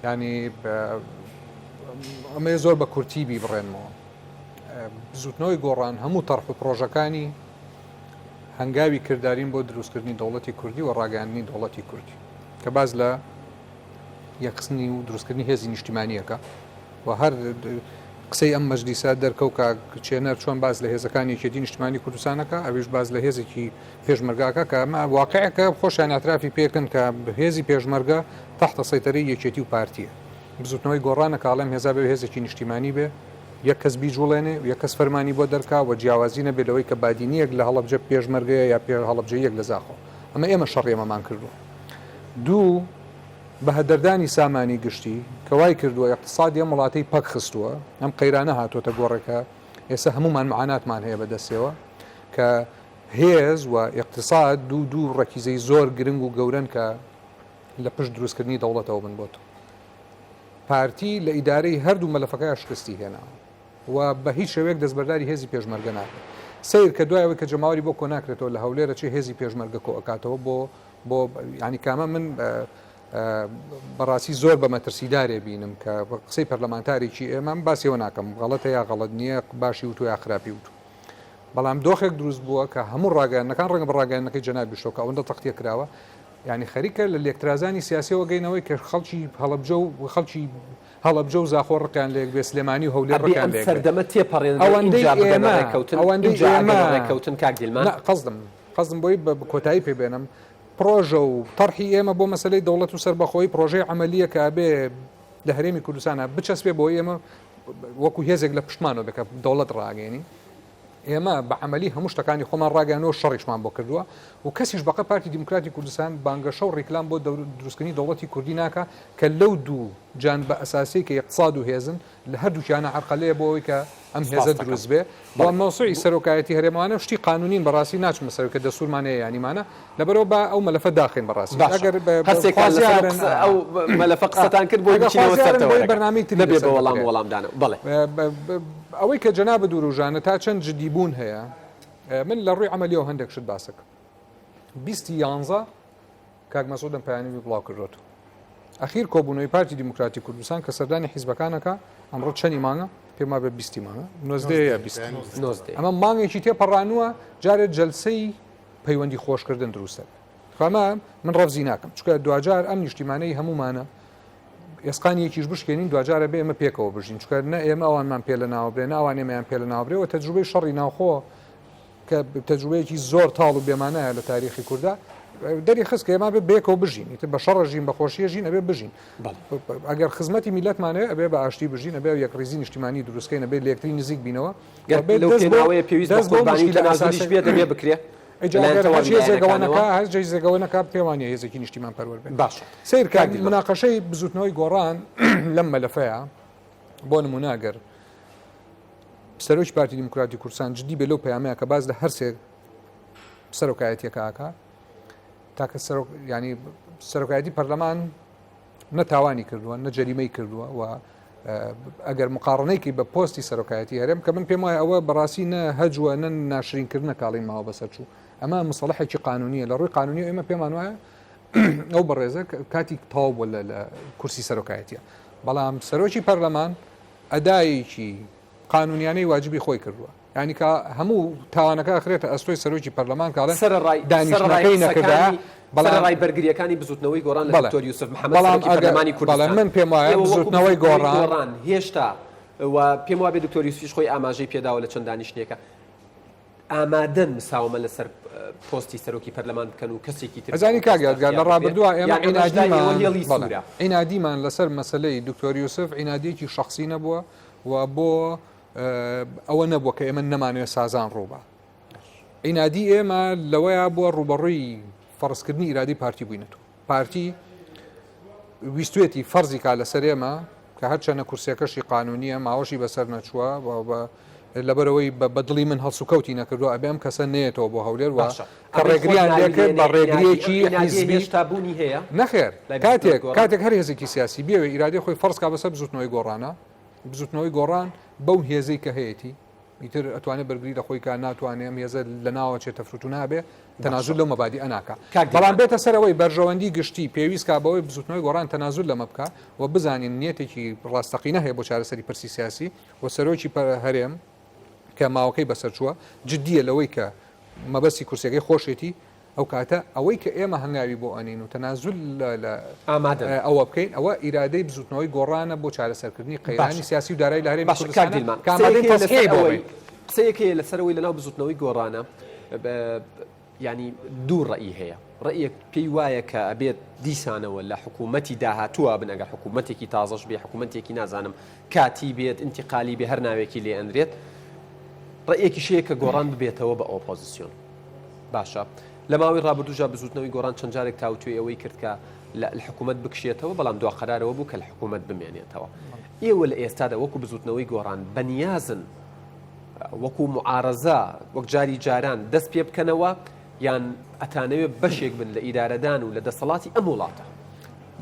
ینی ئەمەیە زۆر بە کورتی بیبڕێنمەوە بزوتنەوەی گۆڕان هەموو تەرح و پرۆژەکانی هەنگاوی کردارین بۆ دروستکردنی دەوڵەتی کوردی و ڕاگەیاندنی دەوڵەتی کوردی کە باس لە یەکخستنی و دروستکردنی هێزی نیشتیمانیەکە و هەر قسەی ئەم مەجلیسە دەرکەو کە چێنەر چۆن باس لە هێزەکانی یەکێتی نیشتمانی کوردستانەکە ئەویش باس لە هێزێکی پێشمەرگاکە کە ئەمە واقعەکە خۆشیان اعترافی پێکن کە هێزی پێشمەرگە تحت سەیتەرەی یەکێتی و پارتیە بزوتنەوەی گۆڕانە کاڵێم هێزا بێ هێزێکی نیشتیمانی بێ یەک کەس بیجوڵێنێ و یەک کەس فەرمانی بۆ دەرکا و جیاوازی نەبێ لەوەی کە بادینیەک لە هەڵەبجە پێشمەرگەیە یا پێ هەڵەبجەیەک لە زاخۆ ئەمە ئێمە شەڕی ئەمەمان کردووە. دوو، بە هەدەردانی سامانی گشتی کە وای کردووە ئیقتسادی ئەم وڵاتەی پەک خستووە، ئەم قەیرانە هاتووەتە گۆڕێ کە ئێستا هەموومان معاناتمان هەیە بە دەستیەوە کە هێز و ئیقتساد دوو دوو ڕەکیزەی زۆر گرنگ و گەورەن کە لە پشت دروستکردنی دەوڵەتەوە بن بۆ تۆ. پارتی لە ئیدارەی هەردوو مەلەفەکەیا شکستی هێناوە. و بە هیچ شێوەیەک دەستبەرداری هێزی پێشمەرگە نابێت. سەیر کە دوای ئەوەی کە جەماوەری بۆ کۆناکرێتەوە لە هەولێر ئەچێ هێزی پێشمەرگە کۆ ئەکاتەوە بۆ بۆ یانی کامە من بەڕاستی زۆر بە مەترسیدارێ بینم کە قسەی پەرلەمانتارێکی ئێمە من باسی ئەوە ناکەم غەڵەتە یا غەڵەت نییە باشی وتووە یا خراپی وتووە بەڵام دۆخێک دروست بووە کە هەموو ڕاگەیاندنەکان ڕەنگە بە ڕاگەیاندنەکەی جەنابیشەوە کە ئەوەندە تەختیە کراوە یانی خەریکە لە لێکترازانی سیاسیەوە گەینەوەی کە خەڵکی هەڵەبجە و خەڵکی هەڵەبجە و زاخۆ ڕقیان لەیەک بێ، سلێمانی و هەولێر ئەبێ ڕقیان ئەم لەیەک بێ. سەردەمە تێپەڕێنرێ ئەوەندەی ئینجا بگەنە ئێمە، ڕێککەوتن، ئەوەندەی ئینجا ئێمە، ئەگەنە ڕێککەوتن کاک دیلمان. نا قەسدم، قەسدم بۆی بە کۆتایی پێ بێنم، پڕۆژە و تەرحی ئێمە بۆ مەسەلەی دەوڵەت و سەربەخۆیی پڕۆژەی عەمەلییە کە ئەبێ لە هەرێمی کوردستانا بچەسپێ بۆی ئێمە وەکوو هێزێک لە پشتمانەوە بێ کە دەوڵەت ڕاگەیەنین. ئێمە بە عەمەلی هەموو شتەکانی خۆمان ڕاگەیاندووە و شەڕیشمان بۆ کردووە و کەسیش بەقە پارتی دیموکراتی کوردستان بانگەشە و ڕیکلام بۆ دروستکردنی دەوڵەتی کوردی ناکا کە لەو دوو جانبە ئەساسیەی کە ئیقتساد و هێزن لە هەردووکیانە عەرقەلەیە بۆ ئەوەی کە ئەم هێزە سپاست دەکەم. دروست بێ و بەڵێ. مەوزوعی سەرۆکایەتی هەرێمەوانە شتی قانونین بەڕاستی ناچمە سەرەوەی کە دەستورمان هەیە یانیمانە لەبەرئەوە با ئەو مەلەفە داخەین بەڕاستی باشە ئەگەر بە هەرسێکتان لەسەر ئەو خوازیارن قسە ئەو مەلەفە قسەتان کرد بۆی ئەگەر بچینەوە سەر خوازیارن بۆی تەوەرەکە بەرنامەی تری نەبێ لەسەر بە وەڵام بکرێ. وەڵامدانەوە بەڵێ. ئەوەی کە جەنابت وروژانە تا چەند جدی بوون هەیە من لە ڕووی عەمەلیەوە هەندێک شت باسەکەم بیستی یانزە کاک مەسعود ئەم پەیامی بڵاو کردوێتەوە ئەخیر کۆبوونەوەی پارتی دیموکراتی کوردستان کە سەردانی حیزبەکانەکە ئەمڕۆ چەنی مانگە پێم وابێ بیستی مانگە نۆزدەیە یا بیست ئەمە مانگێکی تێپەڕانووە جارێت جەلسەی پەیوەندی خۆشکردن دروستە خەمە من ڕەفزی ناکەم چکە دواجار ئەم نیشتیمانەی هەمومانە ئێسقانی یەکیش بشکێنین دواجار ئەبێ ئێمە پێکەوە بژین چونکە نە ئێمە ئەوانمان پێ لە ناوە برێ نە ئەوان ئێمەیان پێ لە ناوە برێ و تەجروبەی شەڕی ناوخۆ کە تەجروبەیەکی زۆر تاڵ و بێمانایە لە تاریخی کوردا دەری خست کە ئێمە بێ بێکەوە بژین ئیتر بە شەڕە ژین بە خۆشیە ژین ئەبێ بژین ئەگەر خزمەتی میلەتمان هەیە ئەبێ بە ئاشتی بژین ئەبێ یەکڕیزی نیشتیمانی دروستکەین ئەبێ لە یەکتری نزیک بینەوە گەر بێ لەو دەست بۆ پێناوەیە پێویست بە دەست بۆ قوربانی و مشکلە تەنازولیش ئەساسە بێت دەبێ بکرێ ئەجا لەلایەن ئەگەر تەواوی هەر هێزێک ئەوە لایەنەکانەوە نەکا هەر هێزێک ئەوە نەکا پێوانیە هێزێکی نیشتیمان پەروەر بێت باشە سەیر کە کاک دیلمان. مناقەشەی بزوتنەوەی گۆڕان لەم مەلەفەیە بۆ نمونە ئەگەر سەرۆکی پارتی دیموکراتی کوردستان جدی بێ لەو پەیامەیە کە باز لە هەرسێ سەرۆکایەتیەکە ئاکا تاکە سەرۆک ینی سەرۆکایەتی پەرلەمان. نە تاوانی کردووە نە جەریمەی کردووە و ئەگەر مقاڕنەیەکی بە پۆستی سەرۆکایەتی هەرێم کە من پێم وایە ئەوە بەڕاستی نە هەجوە نە ناشرینکردنە کاڵین ماوە بەسەر چوو ئەمە مسەڵحێکی قانونیە لە ڕووی قانونی ئێمە پێمان وایە ئەو بەڕێزە کاتی تەواو بووە لە کورسی سەرۆکایەتیە بەڵام سەرۆکی پەرلەمان ئەدایەکی قانونیانەی واجبی خۆی کردووە یانی کە هەموو تاوانەکە ئەخرێتە ئەستۆی سەرۆکی پەرلەمان کە ئەڵێن سەرەڕای دانیشتنەکەی نەکردایە قسەکانی بەڵام سەرەڕای بەرگرییەکانی بزوتنەوەی گۆڕان لە بەڵێ دکتۆر یوسف محەمەد بەڵام سەرۆکی ئەگەر پەرلەمانی بەڵێ کوردستان من پێم وایە ئێوە وەکو بزوتنەوەی بزوتنەوەی گۆڕان گۆڕان هێشتا و پێم وابێ دکتۆر یوسفیش خۆی ئاماژەی پێداوە لە چەند دانیشتنێکا ئامادەن مساومە لەسەر پۆستی سەرۆکی پەرلەمان بکەن و کەسێکی تر بۆ ئەزانی ئەو کاک پۆستە یادگار لە اختیار بکرێت ڕابردووە ئێمە یان ئەمەش لای ئێوە عینادیمان هێڵی بەڵێ سوورە؟ عینادیمان لەسەر مەسەلەی دکتۆر یوسف عینادیەکی شەخسی نەبووە و بۆ ئەوە نەبووە کە ئێمە نەمانەوێت سازان ڕووبا. عینادی ئێمە لەوەیا بووە ڕووبەڕووی فەرزکردنی ئیرادەی پارتی بووینەتەوە. پارتی ویستوێتی فەرزی کا لەسەر ئێمە کە هەرچەنە کورسیەکەشی قانونیە ماوەشی بەسەر نەچووە لەبەرەوەی بە دڵی من هەڵسوکەوتی نەکردووە ئەبێ ئەم کەسە نێتەوە بۆ هەولێر وە کە ڕێگریان لێکرد بە ڕێگریەکی حیزبی بوونی هەیە نەخێر کاتێک کاتێک هەر هێزێکی سیاسی بێوێ ئیرادەی خۆی فەرز کا بەسەر بزوتنەوەی گۆڕانە بزوتنەوەی گۆڕان بەو هێزەی کە هەیەتی ئیتر ئەتوانێت بەرگری لە خۆی کا ناتوانێ ئەم هێزە لە ناوە چێ تەفروتو نابێ تەنازول لەو مەبادی ئەناکا بەڵام بێتە سەرەوەی بەرژەوەندی گشتی پێویست کا بەوەی بزوتنەوەی گۆڕان تەنازول لەمە بکا و بزانین نیەتێکی ڕاستەقینە هەیە بۆ چارەسەری پرسی سیاسی و سەرۆکی هەرێم کە ماوەکەی بەسەر چووە جدیە لەوەی کە مەبەستی کورسیەکەی خۆشێتی ئەو کاتە ئەوەی کە ئێمە هەنگاوی بۆ ئەنین و تەنازول لە ئامادەن ئەوە بکەین ئەوە ئیرادەی بزوتنەوەی گۆڕانە بۆ چارەسەرکردنی قەیرانی باشە سیاسی و دارایی لە هەرێمی باشە کاک کوردستانە دیلمان کە ئامادەین قسەیەک هەیە لەسەر تەسحیحی بۆ ئەوەی بین. قسەیەک هەیە لەسەر ئەوەی لەناو بزوتنەوەی گۆڕانە یانی دوو ڕەئی هەیە ڕەئیەک پێی وایە کە ئەبێت دیسانەوە لە حکوومەتی داهاتووە بن ئەگەر حکوومەتێکی تازەش بێ حکوومەتێکی نازانم کاتی بێت ئینتیقالی بێ هەر ناوێکی لێ ئەنرێت ڕەئیەکیش هەیە کە گۆڕان ببێتەوە بە ئۆپۆزیسیۆن باشە لە ماوەی ڕابردووشدا بزووتنەوەی گۆڕان چەند جارێک تاوتوێی ئەوەی کرد کە لە حکوومەت بکشێتەوە، بەڵام دوا قەرار ئەوە بوو کە لە حکوومەت بمێنێتەوە. ئێوە لە ئێستادا وەکوو بزووتنەوەی گۆڕان بەنیازن وەکوو موعارەزە وەک جاری جاران دەست پێ بکەنەوە یان ئەتانەوێ بەشێک بن لە ئیدارەدان و لە دەسەڵاتی ئەم وڵاتە؟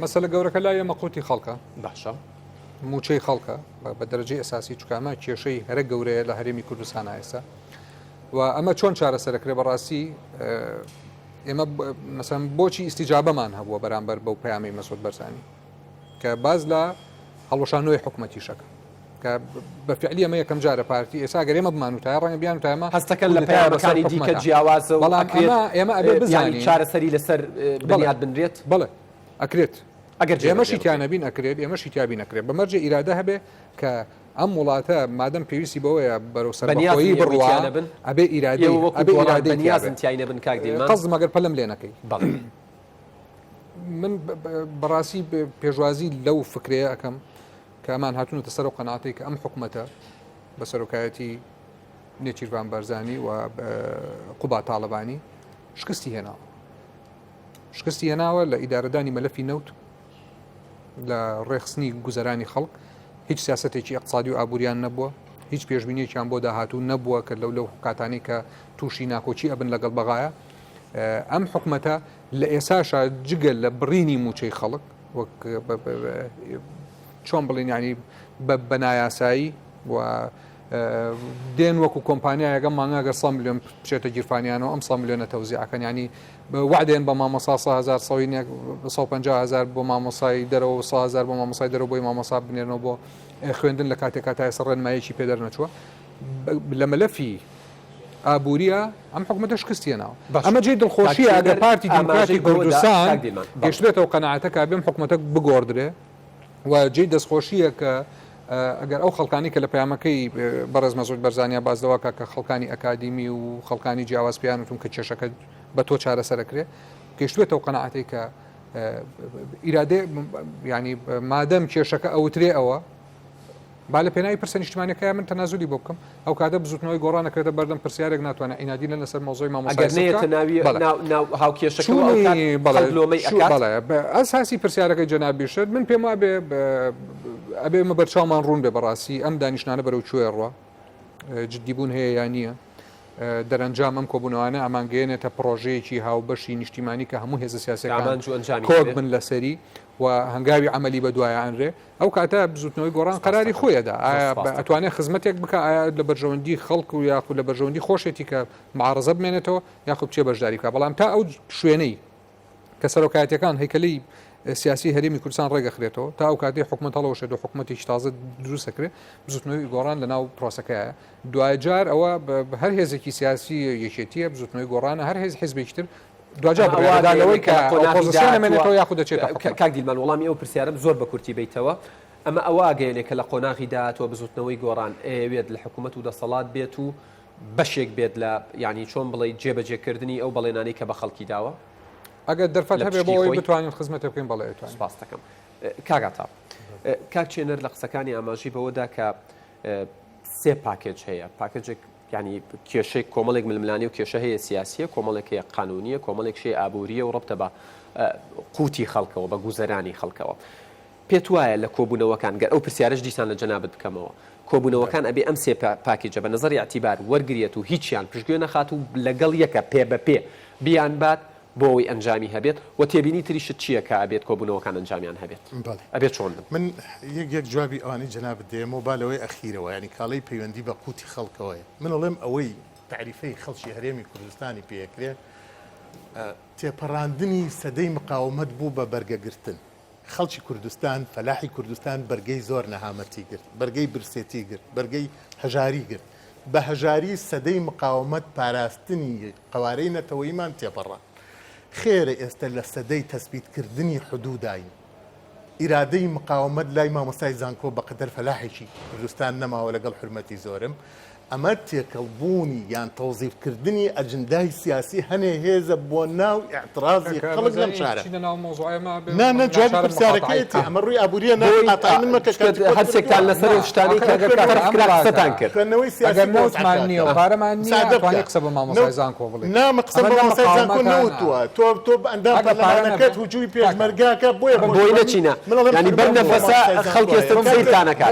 مەسەلە گەورەکە لای ئێمە قوتی خەڵکە. باشە. مووچەی خەڵکە بە دەرەجەی ئەساسی چونکە ئەمە کێشەی هەرە گەورەیە لە هەرێمی کوردستانا ئێستا. و ئەمە چۆن چارەسەرەکرێ بەڕاستی ئێمە مەسەن بۆچی ئیسیجابەمان هەبووە بەرامبەر بەو پەیامی مەسعود بەرزانی کە باز لە هەڵوەشانەوەی حکوومەتی شەکە کە بە فعلی ئەمە یەکەم جارە پارتی ئێستا گەر ئێمە بمان و تای ڕەنگە بیان و تایمە هەستەکەن لە پەیامەکانی دیکە جیاوازە بەڵام ئێمە ئەبێ بزانین چارەسەری لەسەر بنیات بنرێت بەڵێ ئەکرێت ئەگەر ئێمەشی تیانەبین ئەکرێت ئێمەشی تیابین ئەکرێت بە مەرجێ ئیرادە هەبێ کە ئەم وڵاتە مادەم پێویستی بەوەیە بەرەو سەربەخۆیی بڕوا ئەبێ ئیرادەی ئەبێ ئیرادەی بەنیازن تیای نەبن کاک دیلمان قەزم ئەگەر پەلم لێ نەکەی بەڵێ من بەڕاستی پێشوازی لەو فکرەیە ئەەکەم کە ئەمان هاتوونەتە سەر و قەناتێک کە ئەم حکومەتە بە سەرۆکایەتی نێچیرڤان بارزانی و قوبا تاڵەبانی شکستی هێناوە شکستی هێناوە لە ئیدارەدانی مەلەفی نەوت لە ڕێکخستنی گوزەرانی خەڵک هیچ سیاسەتێکی ئەقتصادی و ئابووریان نەبووە هیچ پێشبینیەکیان بۆ داهاتوو نەبووە کە لەو لەو کاتانی کە تووشی ناکۆکی ئەبن لەگەڵ بەغایە ئەم حکومەتە لە ئێساشا جگە لە بڕینی موچەی خەڵک وەک چۆن بڵین ینی بە نایاسایی و دێن وەکو کۆمپانیایەک ئەم مانگە گەر 100 ملیۆن بچێتە گیرفانیانەوە ئەم 100 ملیۆنە تەوزیعەکەن ینی وعدێن بە مامۆسا 100 هزار سەوینێک 150 هزار بۆ مامۆسای دەرەوە 100 هزار بۆ مامۆسای دەرەوە بۆی مامۆسا بنێرنەوە بۆ خوێندن لە کاتێکا تا ئێستا ڕێنمایەکی پێ دەرنەچووە لە مەلەفی ئابووریە ئەم حکوومەتە شکستی هێناوە ئەمە جێی دڵخۆشیە ئەگەر پارتی دیموکراتی کوردستان گەشتبێتەوە قەناعەتە کە بێم حکوومەتە بگۆڕدرێ و جێی دەستخۆشییە کە ئەگەر ئەو خەڵکانی کە لە پەیامەکەی بەڕێز مەسعود بەرزانیا باس لەوە کە کە خەڵکانی ئەکادیمی و خەڵکانی جیاواز پێیان وتون کە کێشەکە بە تۆ چارەسەرەکرێ گەیشتوێتەوە قەناعەتێک کە ئیرادێ ینی مادەم کێشەکە ئەوترێ ئەوە با لە پێناوی پرسە نیشتمانیەکەیا من تەنازولی بۆ بکەم، ئەو کاتە بزوتنەوەی گۆڕان ئەکرێتە بەردەم پرسیارێک ناتوانێت عینادی نە لەسەر مەوزوعی مامۆستای ئەگەر نەیەتە سبکە ناوی بەڵێ ناو ناو هاوکێشەکەوە ئەو کات چوونی بەڵێ خەڵک لۆمەی چوو ئەکات. بەڵێ بە ئەساسی پرسیارەکەی جەنابیشت من پێم وابێ ئەبێ ئێمە بەرچاومان ڕوون بێ بەڕاستی ئەم دانیشتنانە بەرەو کوێ ڕوا جدی بوون هەیە یا نییە؟ دەرەنجام ئەم کۆبوونەوانە ئەمانگەیەنێتە پڕۆژەیەکی هاوبەشی نیشتیمانی کە هەموو هێزە سیاسیەکان ئامانج و ئەنجامی کۆک هەبێت. بن لەسەری و هەنگاوی عەمەلی بەدوایا ئەنرێ ئەو کاتە بزوتنەوەی گۆڕان سپاس قەراری دەکەم. خۆی ئەدا زۆر ئایا سپاس دەکەم. ئەتوانێ خزمەتێک بکا ئایا لە بەرژەوەندی خەڵک و یاخود لە بەرژەوەندی خۆشێتی کە معارەزە بمێنێتەوە یاخود بچێ بەشداری بکا بەڵام تا ئەو شوێنەی کە سەرۆکایەتیەکان هەیکەلی سیاسی هەرێمی کوردستان ڕێگەخرێتەوە تا ئەو کاتەی حکومەت هەڵەوەشێت و حکومەتێکی تازە دروست دەکرێت بزوتنەوەی گۆڕان لە ناو پرۆسەکەیە دوایجار ئەوە هەر هێزێکی سیاسی یەکێتیە بزوتنەوەی گۆڕانە هەر هێز حزبێکی تر دواجار بڕیاردا لەوەی کە ئۆپۆزیسیۆن نەمێنێتەوە یاخود دەچێتە حکومەت. کاک دیلمان وەڵامی ئەو پرسیارەم زۆر بە کورتی بەیتەوە ئەمە ئەوە ئەگەیەنێ کە لە قۆناغی داهاتووە بزوتنەوەی گۆڕان ئەیەوێت لە حکومەت و دەسەڵات بێت و بەشێک بێت لە یانی چۆن بڵێی جێبەجێکردنی ئەو بەڵێنانەی کە بە خەڵکی داوە؟ ئەگەر دەرفەت لە هەبێ بۆ پشکی ئەوەی خۆی؟ بتوانین خزمەتێ بکەین بەڵێ ئەتوانین. سوپاست دەکەم. کاک عەتا، کاک چێنەر لە قسەکانی ئاماژەی بەوە دا کە سێ پاکێج هەیە، پاکێجێک یانی کێشەی کۆمەڵێک ململانێ و کێشە هەیە سیاسییە، کۆمەڵێک هەیە قانوونییە، کۆمەڵێکش هەیە ئابوورییە و ڕەبتە بە قووتی خەڵکەوە، بە گوزەرانی خەڵکەوە. پێت وایە لە کۆبوونەوەکان، گەر ئەو پرسیارەش دیسان لە جەنابت بکەمەوە، کۆبوونەوەکان ئەبێ ئەم سێ پاکێجە بە نەزەری ئیعتیبار وەرگرێت و هیچیان پشتگوێ نەخات و لەگەڵ یەکە پێ بە پێ بیانبات بۆ ئەوەی ئەنجامی هەبێت؟ وە تێبینی تریشت چییە کە ئەبێت کۆبوونەوەکان ئەنجامیان هەبێت؟ بەڵێ. ئەبێ چۆن بن؟ من یەک یەک جوابی ئەوانەی جەنابت دەیەمەوە با لەوەی ئەخیرەوە یانی کاڵەی پەیوەندی بە قوتی خەڵکەوەیە من ئەڵێم ئەوەی تەعریفەی خەڵکی هەرێمی کوردستانی پێ ئەکرێ تێپەڕاندنی سەدەی مقاومەت بوو بە بەرگەگرتن خەڵکی کوردستان، فەلاحی کوردستان بەرگەی زۆر نەهامەتی گرت، بەرگەی برسێتی گرت، بەرگەی هەژاری گرت. بە هەژاری سەدەی مقاومەت پاراستنی قەوارەی نەتەوەییمان تێپەڕاند. خێرە ئێستە لە سەدەی تەسبیت کردنی حدووداین. ئیرادەی مقاومەت لای مامۆستای زانکۆ بەقەدەر فەلاحێکی کوردستان نەماوە لەگەڵ حورمەتی زۆرم. ئەمە تێکەڵبوونی یان تەوزیفکردنی ئەجندای سیاسی هەنێ هێزە بۆ ناو ئیعتڕازی خەڵک لەم شارە. نا نا جوابی پرسیارەکەیەتی ئەمە ڕووی ئابووریە نا قاتعی من مەکە کاتی خۆت هەرسێکتان لەسەر ئەو شتانەی کە تەرح کرا قسەتان کرد. خوێندنەوەی سیاسی بۆ وەزعەکە مساعدە بکە نا من قسەم بە مامۆستای زانکۆ نەوتووە تۆ تۆ ئەندام پەرلەمانەکەت هجومی پێشمەرگاکە بۆیە بۆی نەچینە یانی بەم نەفەسە خەڵکی ئێستا سەیرتان ئەکات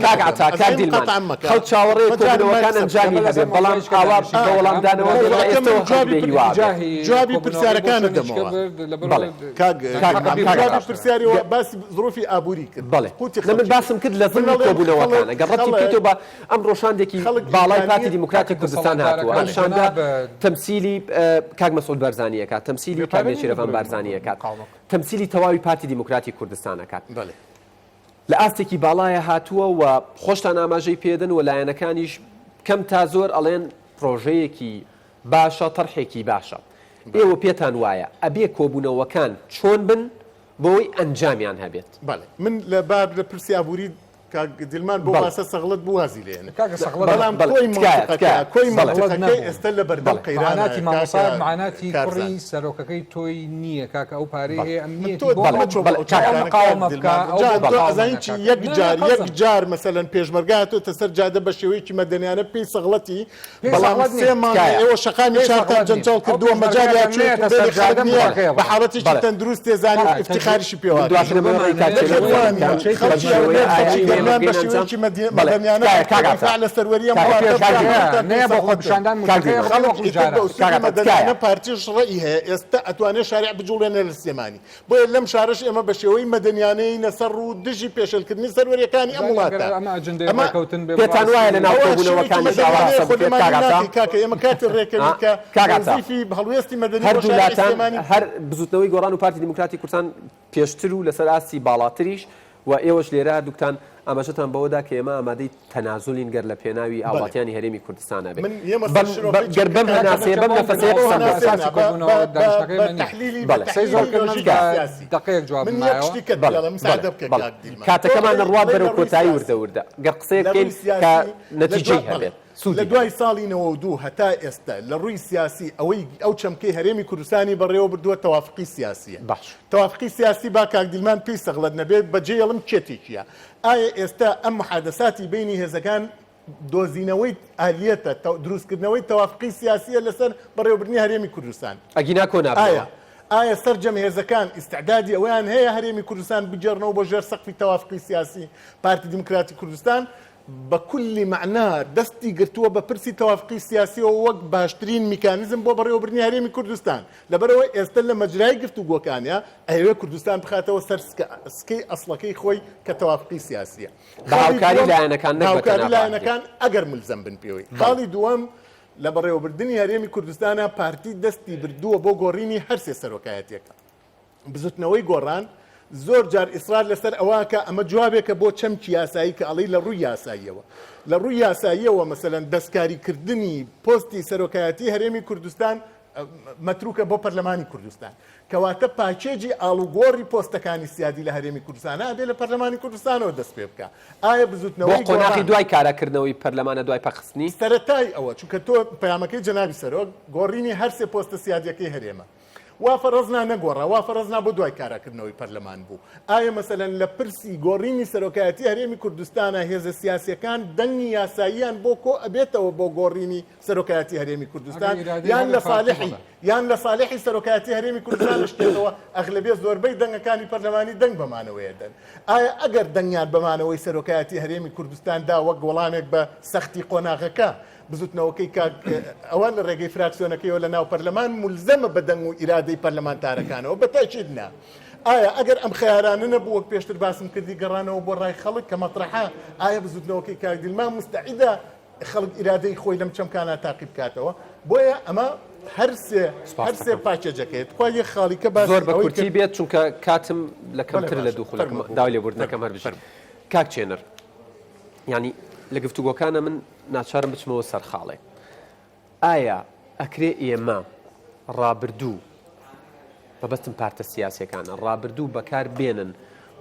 کاک عەتا کاک دیلمان خەڵک چاوەڕێیە کۆبوونەوەکان ئەنجامی هەبێ بەڵام ئاوا بە وەڵامدانەوە بێ لە ئێستەوە خەڵک بێ هیوا بێ. جوابی پرسیارەکانت دەمەوە بەڵێ کاک کاک دیلمان کاک جوابی عەتا پرسیارەوە باسی زروفی ئابووری کرد بەڵێ قوتی نە من خەڵکی باسم کرد لە من زمنی ئەڵێم کۆبوونەوەکان خەڵک ئەگەر ڕەتی خەڵک بکەیتەوە بە ئەمڕۆ شاندێکی خەڵک باڵای پارتی ئیمکانیەت دیموکراتی کوردستان هاتووە ئەم دەسەڵاتدارەکان شاندە جەناب تەمسیلی کاک مەسعود بارزانی ئەکات تەمسیلی بێ کاک پارە نییە نێچیرەڤان بڕۆین بارزانی ئەکات مقاومە بکەن. تەمسیلی تەواوی پارتی دیموکراتی کوردستان ئەکات بەڵێ. لە ئاستێکی باڵایە هاتووە و خۆشتان ئاماژەی پێدەن و لایەنەکانیش کەم تا زۆر ئەڵێن پرۆژەیەکی باشە تەرحێکی باشە ئێوە پێتان وایە ئەبێ کۆبوونەوەکان چۆن بن بۆی ئەنجامیان هەبێت؟ بەڵێ من لە باب لە پرسی ئابووری کاک دیلمان بۆ بەڵێ. باسە سەغڵەت بوو وازی لێ هێنە. کاکە سەغڵەت بەڵام بەڵێ، کۆی تکایە، مەنتقەکە تکایە. کۆی بەڵێ. مەنتقەکەی نەبوو. ئێستا لە بەردەم بەڵێ. قەیرانە مەعاناتی مامۆستا کاکە مەعاناتی کارزان. کوڕی سەرۆکەکەی تۆی نییە کاکە ئەو پارەی بەڵێ. هەیە من ئەمنیەتی تۆ بۆ بەڵێ، ئەو مەچۆ بۆ بەڵێ، ئەو کاکە. ئەو چاکانە کاک مقاومە بکا دیلمان ئەو جا بۆ تۆ مقاومە ئەزانی چی نەکا یەک نا نا جار یەک قەزم جار مەسەلەن پێشمەرگە هاتۆتە سەر جادە بە شێوەیەکی مەدەنیانە پێی سەغڵەتی پێی بەڵام سەغڵەت سێ نیم. مانگە تکایە. ئێوە شەقامی پێی شارتان سەغڵەت نیم. جەنجاڵ ئەو کردووە پێشمەرگە مەجالیان ئەگەر چوێ نەیەتە ئۆتۆمبێلی سەر خەڵک جادە نییە مقاومەکەی بە بڕێ. حاڵەتێکی بەڵێ. تەندروست تێزانی و کاکە تەجرو ئیفتیخاریشی پێوە من ئەکەن. دواتر ئەمەوێ ڕێی کاک تەجروبەمان چێنەر هەیە بکەم وانیە مووچەی بە خەڵکی شێوەیە هەولێر ئایا خەڵکی ئێمە گەرمیان بە بگەینە ئەنجام شێوەیەکی مەدی- بەڵێ مەدەنیانە تکایە کاک دفاع عەتا لە سەروەری ئەم کاک ئەو وڵاتە کاک بکەن دیلمان پێشمەرگەیە هەتا پێی نەیە بۆ سەغڵەت بن. خۆپیشاندان کاک مووچەکەی دیلمان ڕێ خەڵک وەکو ئیتر بە جاران. کاک ئوسولی عەتا مەدەنیانە تکایە پارتیش ڕەئی هەیە ئێستا ئەتوانێ شارع بجوڵێنێ لە سلێمانی بۆیە لەم شارەش ئێمە بە شێوەی مەدەنیانەیینە سەر ڕوو دژی پێشێلکردنی سەروەرییەکانی ئەم زانی ئەگەر وڵاتە. ئەمە ئەجندەی ئەمە ڕێکەوتن بێ پێتان وایە لە بەڕاستی ناو ئەوە شێوەیەکی کۆبوونەوەکانیش ئاوا مەدەنیانەیە قسە خۆ بکرێت لێمان کاک عەتا؟ ناکەی کاکە ئێمە کاتێ ڕێکەوین ها کە کاک عەتا تەوزیفی هەڵوێستی مەدەنی بۆ هەردوو شارعی لاتان سلێمانی هەر بکەین. بزوتنەوەی گۆڕان و پارتی دیموکراتی کوردستان پێشتر و لەسەر ئاستی باڵاتریش و ئێوەش لێرە هەردووکتان ئاماژەتان بەوەدا کە ئێمە ئامادەی تەنازولین گەر لە پێناوی بەڵێ. هاوڵاتیانی هەرێمی کوردستانا بێ من یەمە سەر بەم شرۆڤەی گەر بەم چەمکەکان هەناسەیە بەم نەفەسەیە بەو قسەم بۆ هەناسەیە بکەن. نا بە بە بە بە تەحلیلی بە بەڵێ. قسەی زۆر تەحلیلی کردن لۆژیکی بە سیاسی دەقەیەک جوابم من یەک مایەوە. شتی کەت بەڵێ پێڵێم بەڵێ مساعدە بکە بەڵێ کاک دیلمان تۆ کاتەکەمان ئەڵێی ئەڕوات ئەڵێی بەرەو لە ڕووی کۆتایی سیاسی وردە وردە گەر قسەیەک لە بکەین ڕووی کە سیاسی لە نەتیجەی دوای بەڵێ هەبێت لە سوودی دوای هەبێت. ساڵی 92 هەتا ئێستا لە ڕووی سیاسی ئەوەی ئەو چەمکەی هەرێمی کوردستانی بەڕێوە بردووە تەوافقی سیاسییە باش. تەوافقی سیاسی با کاک دیلمان پێی سەغڵەت نەبێت بەجێیەڵم کێتێکیە ئایا ئێستا ئەم محادەساتی بەینی هێزەکان دۆزینەوەی ئالیەتە دروستکردنەوەی تەوافقی سیاسیە لەسەر بەڕێوەبردنی هەرێمی کوردستان ئەگینا کۆ نابنەوە. ئایا ئایا سەرجەم هێزەکان ئیستعدادی ئەوەیان هەیە هەرێمی کوردستان بگێڕنەوە بۆ ژێر سەقفی تەوافقی سیاسی پارتی دیموکراتی کوردستان؟ بە کولی مەعنا دەستی گرتووە بە پرسی تەوافقی سیاسیەوە وەک باشترین میکانیزم بۆ بەڕێوەبردنی هەرێمی کوردستان. لەبەرئەوە ئێستە لە مەجرای گفتوگۆکانیا ئەیەوێ کوردستان بخاتەوە سەر سکەی ئەسڵەکەی خۆی کە تەوافقی سیاسیە. بە هاوکاری لایەنەکان نەک بە هاوکاری لایەنەکان ئەگەر ملزەم بن پێوەی. خاڵی دووەم، لە بەڕێوەبردنی هەرێمی کوردستانا پارتی دەستی بردووە بۆ گۆڕینی هەرسێ سەرۆکایەتیەکە. بزوتنەوەی گۆڕان زۆر جار ئیسرار لەسەر ئەوە ئەکا ئەمە جوابێکە بۆ چەمکی یاسایی کە ئەڵێی لە ڕووی یاساییەوە لە ڕووی یاساییەوە مەسەلەن دەستکاری کردنی پۆستی سەرۆکایەتی هەرێمی کوردستان مەتروکە بۆ پەرلەمانی کوردستان کەواتە پاکێجی ئاڵوگۆڕی پۆستەکانی سیادی لە هەرێمی کوردستان ئەبێ لە پەرلەمانی کوردستانەوە دەست پێ بکا ئایا بۆ بزوتنەوەی قۆناغی گۆڕان دوای کاراکردنەوەی پەرلەمانە دوای پەکخستنی؟ سەرەتای ئەوە چونکە تۆ پەیامەکەی جەنابی سەرۆک گۆڕینی هەرسێ پۆستە سیادیەکەی هەرێمە وا فەرەزنا نەگۆڕا، وا فەرەزنا بۆ دوای کاراکردنەوەی پەرلەمان بوو. ئایا مەسەلەن لە پرسی گۆڕینی سەرۆکایەتی هەرێمی کوردستانا هێزە سیاسیەکان دەنگی یاساییان بۆ کۆ ئەبێتەوە بۆ گۆڕینی سەرۆکایەتی هەرێمی کوردستان یان لە سالحی یان لە سالحی سەرۆکایەتی هەرێمی کوردستان ئەشکێتەوە ئەغلەبیە زۆربەی دەنگەکانی پەرلەمانی دەنگ بە مانەوەیە دەن ئایا ئەگەر دەنگیان بە مانەوەی سەرۆکایەتی هەرێمی کوردستان دا وەک وەڵامێک بە سەختی قۆناغەکە بزوتنەوەکەی کاک ئەوە لە ڕێگەی فراکسیۆنەکەیەوە لە ناو پەرلەمان مولزەمە بە دەنگ و ئیرادەی پەرلەمانتارەکانەوە بە تاکید نا. ئایا ئەگەر ئەم خەیارانە نەبوو وەک پێشتر باسم کردی گەڕانەوە بۆ ڕای خەڵک کە مەترەحە ئایا بزوتنەوەکەی کاک دیلمان موستەعیدە خەڵک ئیرادەی خۆی لەم چەمکانە تاقی بکاتەوە بۆیە ئەمە هەرسێ هەرسێ پاکێجەکەی تخوا یەک خاڵی کە باسی زۆر بە ئەوەی کورتی کرد بێت چونکە کاتم لە بەڵێ کەمتر لە باشە دوو خولەکم فەرموو داوای لێبوردن فەرموو ئەکەم هەر بژیت فەرموو. کاک چێنەر یانی لە گفتوگۆکانە من ناچارم بچمەوە سەر خاڵێک. ئایا ئەکرێ ئێمە ڕابردوو، مەبەستم پارتە سیاسیەکانە، ڕابردوو بەکار بێنن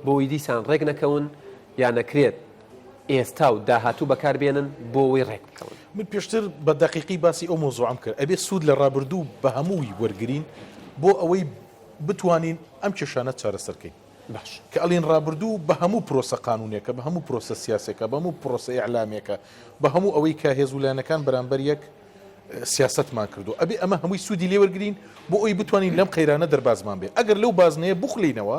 بۆ ئەوەی دیسان ڕێک نەکەون یا نەکرێت ئێستا و داهاتوو بەکار بێنن بۆ ئەوەی ڕێک بکەون؟ من پێشتر بە دەقیقی باسی ئەو مەوزوعەم کرد، ئەبێ سوود لە ڕابردوو بە هەمووی وەرگرین بۆ ئەوەی بتوانین ئەم کێشانە چارەسەر کەین. باش. کە ئەڵێین ڕابردوو بە هەموو پرۆسە قانوونێکە، بە هەموو پرۆسە سیاسێکە، بە هەموو پرۆسە ئیعلامێکە، بە هەموو ئەوەی کە هێز و لایەنەکان بەرامبەر یەک سیاسەتمان کردووە، ئەبێ ئەمە هەمووی سوودی لێ وەرگرین بۆ ئەوەی بتوانین لەم قەیرانە دەربازمان بێ. ئەگەر لەو بازنەیە بخولێینەوە،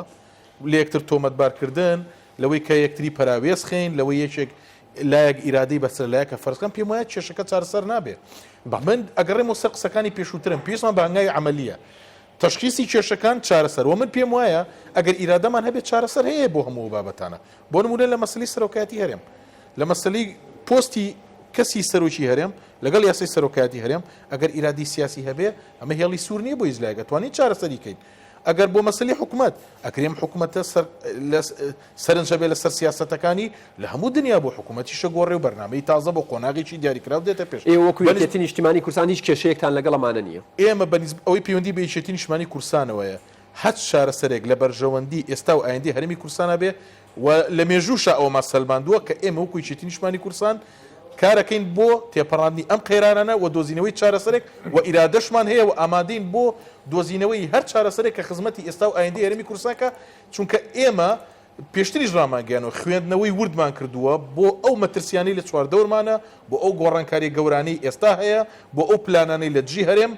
لە یەکتر تۆمەتبارکردن، لەوەی کە یەکتری پەراوێز خەین، لەوەی یەکێک لایەک ئیرادەی بەسەر لایەکە فەرز کەن، پێم وایە کێشەکە چارەسەر نابێ. من ئەگەڕێمەوە سەر قسەکانی پێشووترم، پێویستمان بە هەنگاوی عەمەلییە. تەشخیسی کێشەکان، چارەسەر، وە من پێم وایە ئەگەر ئیرادەمان هەبێت چارەسەر هەیە بۆ هەموو ئەو بابەتانە، بۆ نموونە لە مەسەلەی سەرۆکایەتی هەرێم، لە مەسەلەی پۆستی کەسی سەرۆکی هەرێم لەگەڵ یاسای سەرۆکایەتی هەرێم ئەگەر ئیرادەی سیاسی هەبێ ئەمە هێڵی سوور نییە بۆ هیچ لایەک ئەتوانین چارەسەری کەین. ئەگەر بۆ مەسەلەی حکومەت ئەکرێ ئەم حکومەتە سەر سەرنج هەبێ لەسەر سیاسەتەکانی لە هەموو دنیا بۆ حکومەتیشە گۆڕێ و بەرنامەی تازە بۆ قۆناغێکی دیاریکراو دێتە پێش. ئێوە وەکو یەکێتی نیشتیمانی کوردستان هیچ کێشەیەکتان لەگەڵ ئەمانە نییە؟ ئێمە بە نیسبەت ئەوەی پەیوەندی بە یەکێتی نیشتمانی کوردستانەوەیە هەچ چارەسەرێک لە بەرژەوەندی ئێستا و ئایندەی هەرێمی کوردستانا بێ و لە مێژووشا ئەوەمان سەلماندووە کە ئێمە وەکو یەکێتی نیشتمانی کوردستان کارەکەین بۆ تێپەڕاندنی ئەم قەیرانانە و دۆزینەوەی چارەسەرێک و ئیرادەشمان هەیە و ئامادەین بۆ دۆزینەوەی هەر چارەسەرێک کە خزمەتی ئێستا و ئایندەی هەرێمی کوردستان کا چونکە ئێمە پێشتریش ڕامانگەیاندووە خوێندنەوەی وردمان کردووە بۆ ئەو مەترسیانەی لە چواردەورمانە، بۆ ئەو گۆڕانکارییە گەورانەی ئێستا هەیە، بۆ ئەو پلانانەی لە دژی هەرێم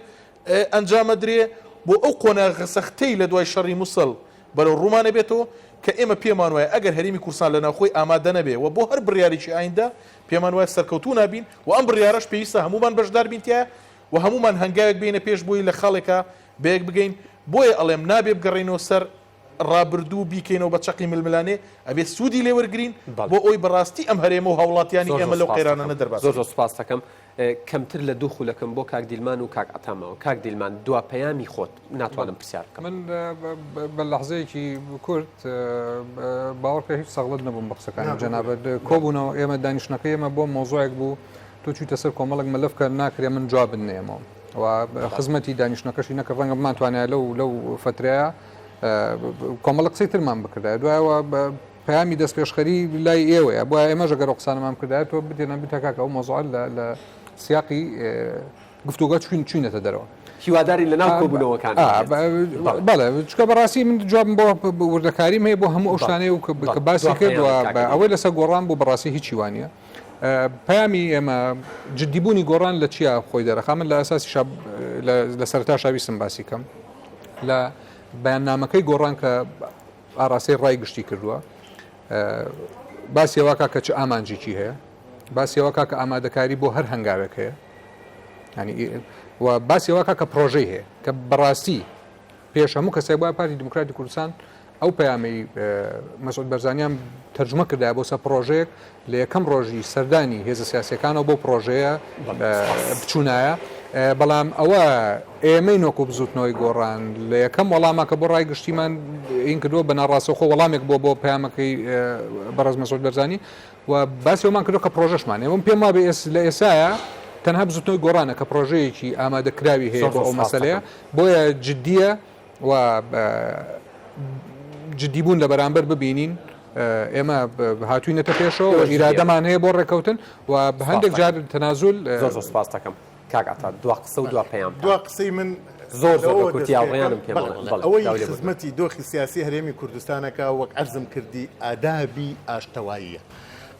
ئەنجامەدرێ، بۆ ئەو قۆناغە سەختەی لە دوای شەڕی موسڵ بەرەو ڕوومان ئەبێتەوە، کە ئێمە پێمان وایە ئەگەر هەرێمی کوردستان لە ناوخۆی ئامادە نەبێ و بۆ هەر بڕیارێکی ئایندە پێمان وایە سەرکەوتوو نابین و ئەم بڕیارەش پێویستە هەموومان بەشدار بین تیایا و هەموومان هەنگاوێک بێینە پێش بۆی لە خاڵێکا بەیەک بگەین، بۆیە ئەڵێم نابێ بگەڕێینەوە سەر ڕابردوو بیکەینەوە بە چەقی ململانێ، ئەبێ سوودی لێ وەرگرین بۆ ئەوەی بەڕاستی ئەم هەرێمە و هاوڵاتیانی زۆر زۆر ئێمە لەو سوپاست قەیرانانە دەکەم. دەرباز زۆر بین. زۆر سوپاست دەکەم. کەمتر لە دوو خولەکم بۆ کاک دیلمان و کاک عەتا ماوە. کاک دیلمان دوا پەیامی خۆت، ناتوانم پرسیار بکەم. من بە لەحزەیەکی کورت باوەڕکە هیچ سەغڵەت نەبووم بە قسەکانی جەنابت. کۆبوونەوە ئێمە دانیشتنەکەی ئێمە بۆ مەوزوعێک بوو تۆ چوویتە سەر کۆمەڵێک مەلەف کە ناکرێ من جوابت نەیەمەوە و خزمەتی دانیشتنەکەشی نەکرد ڕەنگە بمانتوانایە لەو لەو فەترەیە کۆمەڵە قسەی ترمان بکردایە دوایەوە پەیامی دەستپێشخەری لای ئێوەیە بۆ ئێمەش ئەگەر ئەو قسانەمان بکردایە تۆ بتێنە بتە کاکە ئەو مەوزوعە لە لە سیاقی گفتوگۆ چوین چوینەتە دەرەوە. هیوادارین لە ناو کۆبوونەوەکان بەڵێ چکە بەڕاستی من جوابم بۆ وردەکاریم هەیە بۆ هەموو ئەو شتانەی و کە باسی کرد ئەوەی لەسەر گۆڕان بوو بەڕاستی هیچی وانە پەیامی ئێمە جدیبوونی گۆڕان لە چیا خۆی دەرەخا من لە ئەساسی لە سەرتا شاویستم باسی کەم لە بەیاننامەکەی گۆڕان کە ئاراستەی ڕای گشتی کردووە باسی ئەوە کا کە چ ئامانجێکی هەیە. باسی ئەوە کا کە ئامادەکاری بۆ هەر هەنگاوێک هەیە ینی و باسی ئەوە کا کە پرۆژەی هەیە کە بەڕاستی پێش هەموو کەسێک بووە پارتی دیموکراتی کوردستان ئەو پەیامەی مەسعود بەرزانیان تەرجمە کردایە بۆ سەر پڕۆژەیەک لە یەکەم ڕۆژی سەردانی هێزە سیاسیەکانەوە بۆ پڕۆژەیە بچوونایە بەڵام ئەوە ئێمەی نۆکو بزوتنەوەی گۆڕان لە یەکەم وەڵامە کە بۆ ڕای گشتیمان این کردووە بە ناڕاستەوخۆ وەڵامێک بۆ بۆ پەیامەکەی بەڕێز مەسعود بەرزانی و باسی ئەومان کردو کە پرۆژەشمان ئێمە پێم وابێ ئێس لە ئێسایە تەنها بزوتنەوەی گۆڕانە کە پرۆژەیەکی ئامادەکراوی هەیە بۆ ئەو مەسەلەیە بۆیە جدیە و جدی بوون لە بەرامبەر ببینین ئێمە هاتوینەتە پێشەوە و ئیرادەمان هەیە بۆ ڕێککەوتن و هەندێک جار تەنازول زۆر زۆر سپاس دەکەم کاک عەتا دوا قسە و دوا پەیام دوا قسەی من زۆر زۆر بە کورتی هاوڕێیانم پێ بڵێ بەڵێ ئەوەی خزمەتی دۆخی سیاسی هەرێمی کوردستانەکە وەک عەرزم کردی ئادابی ئاشتەواییە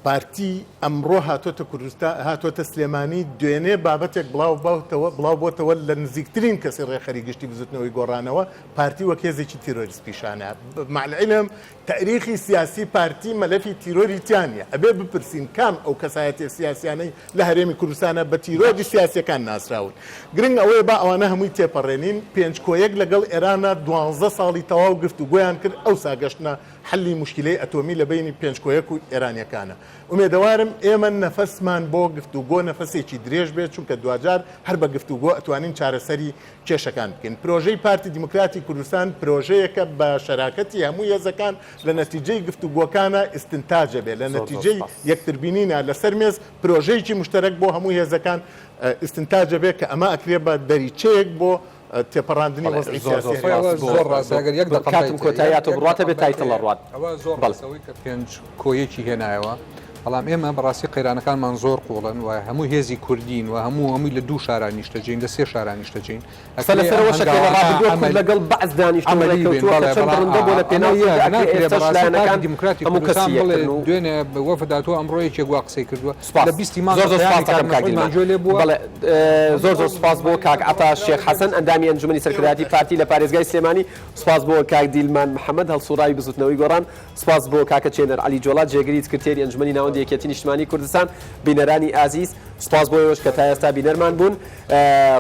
پارتی ئەمڕۆ هاتۆتە کوردستان هاتۆتە سلێمانی دوێنێ بابەتێک بڵاو بۆتەوە بڵاو بۆتەوە لە نزیکترین کەسی ڕێکخەری گشتی بزوتنەوەی گۆڕانەوە پارتی وەک هێزێکی تیرۆریست پیشانە مع العلم تاریخی سیاسی پارتی مەلەفی تیرۆری تیا نیە ئەبێ بپرسین کام ئەو کەسایەتیە سیاسیانەی لە هەرێمی کوردستانە بە تیرۆری سیاسیەکان ناسراون گرنگ ئەوەیە با ئەوانە هەمووی تێپەڕێنین پێنج کۆیەک لەگەڵ ئێرانە دوانزە ساڵی تەواو گفتوگۆیان کرد ئەوسا گەشتنە حەلی موشکیلەی ئەتۆمی لە بەینی پێنجکۆیەک و ئێرانیەکانە. ئومێدەوارم ئێمە نەفەسمان بۆ گفتوگۆ نەفەسێکی درێژ بێت چونکە دواجار هەر بە گفتوگۆ ئەتوانین چارەسەری کێشەکان بکەین. پرۆژەی پارتی دیموکراتی کوردستان پرۆژەیەکە بە شەراکەتی هەموو هێزەکان لە نەتیجەی گفتوگۆکانە ئیستنتاج ئەبێت لە نەتیجەی یەکتربینینە لەسەر مێز پرۆژەیەکی موشتەرەک بۆ هەموو هێزەکان ئیستنتاج ئەبێت کە ئەمە ئەکرێ بە دەریچەیەک بۆ تێپەڕاندنی وەزعی سیاسی زۆر زۆر سوپاس زۆر ڕاستە ئەگەر یەک دەقەم کاتم کۆتایی هاتووە بڕواتە بێ title ئەڕوات ئەوە زۆر ڕاستە ئەوەی کە پێنج کۆ یەکی هێنایەوە بەڵام ئێمە بەڕاستی قەیرانەکانمان زۆر قوڵن و هەموو هێزی کوردین و هەموو هەمووی لە دوو شارا نیشتەجێین لە سێ شارا نیشتەجێین قسە لەسەر ئەوەشە کە لە ڕابردووە کورد لەگەڵ بەعس دانیشتووە و ڕێککەوتووە کە چەند دڕندە بووە لە پێناو کورد ئەکرێ ئێستاش لایەنەکان هەموو کەسی یەکترن و دوێنێ وەفد هاتووە ئەمڕۆ یەکێک وا قسەی کردووە سوپاس لە بیستی مانگ زۆر زۆر پەیامی سوپاس کاک دەکەم کاک مەسعودمان دیلمان گوێ لێ بووە بەڵێ زۆر زۆر سوپاس بۆ کاک عەتا شێخ حەسەن ئەندامی ئەنجومەنی سەرکردایەتی پارتی لە پارێزگای سلێمانی سوپاس بۆ کاک دیلمان محەمەد هەڵسوڕاوی بزوتنەوەی گۆڕان سوپاس بۆ کاکە چێنەر عەلی جۆڵا جێگری سکرتێری ئەنجومەنی ناوەندی یەکێتی نیشتمانی کوردستان بینەرانی ئازیز سوپاس بۆ ئێوەش کە تا ئێستا بینەرمان بوون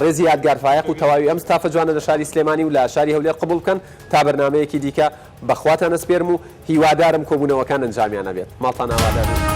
ڕێزی یادگار فایەق و تەواوی ئەم ستافە جوانە لە شاری سلێمانی و لە شاری هەولێر قبوڵ بکەن تا بەرنامەیەکی دیکە بە خواتان ئەسپێرم و هیوادارم کۆبوونەوەکان ئەنجامیان هەبێت ماڵتان ئاوادان.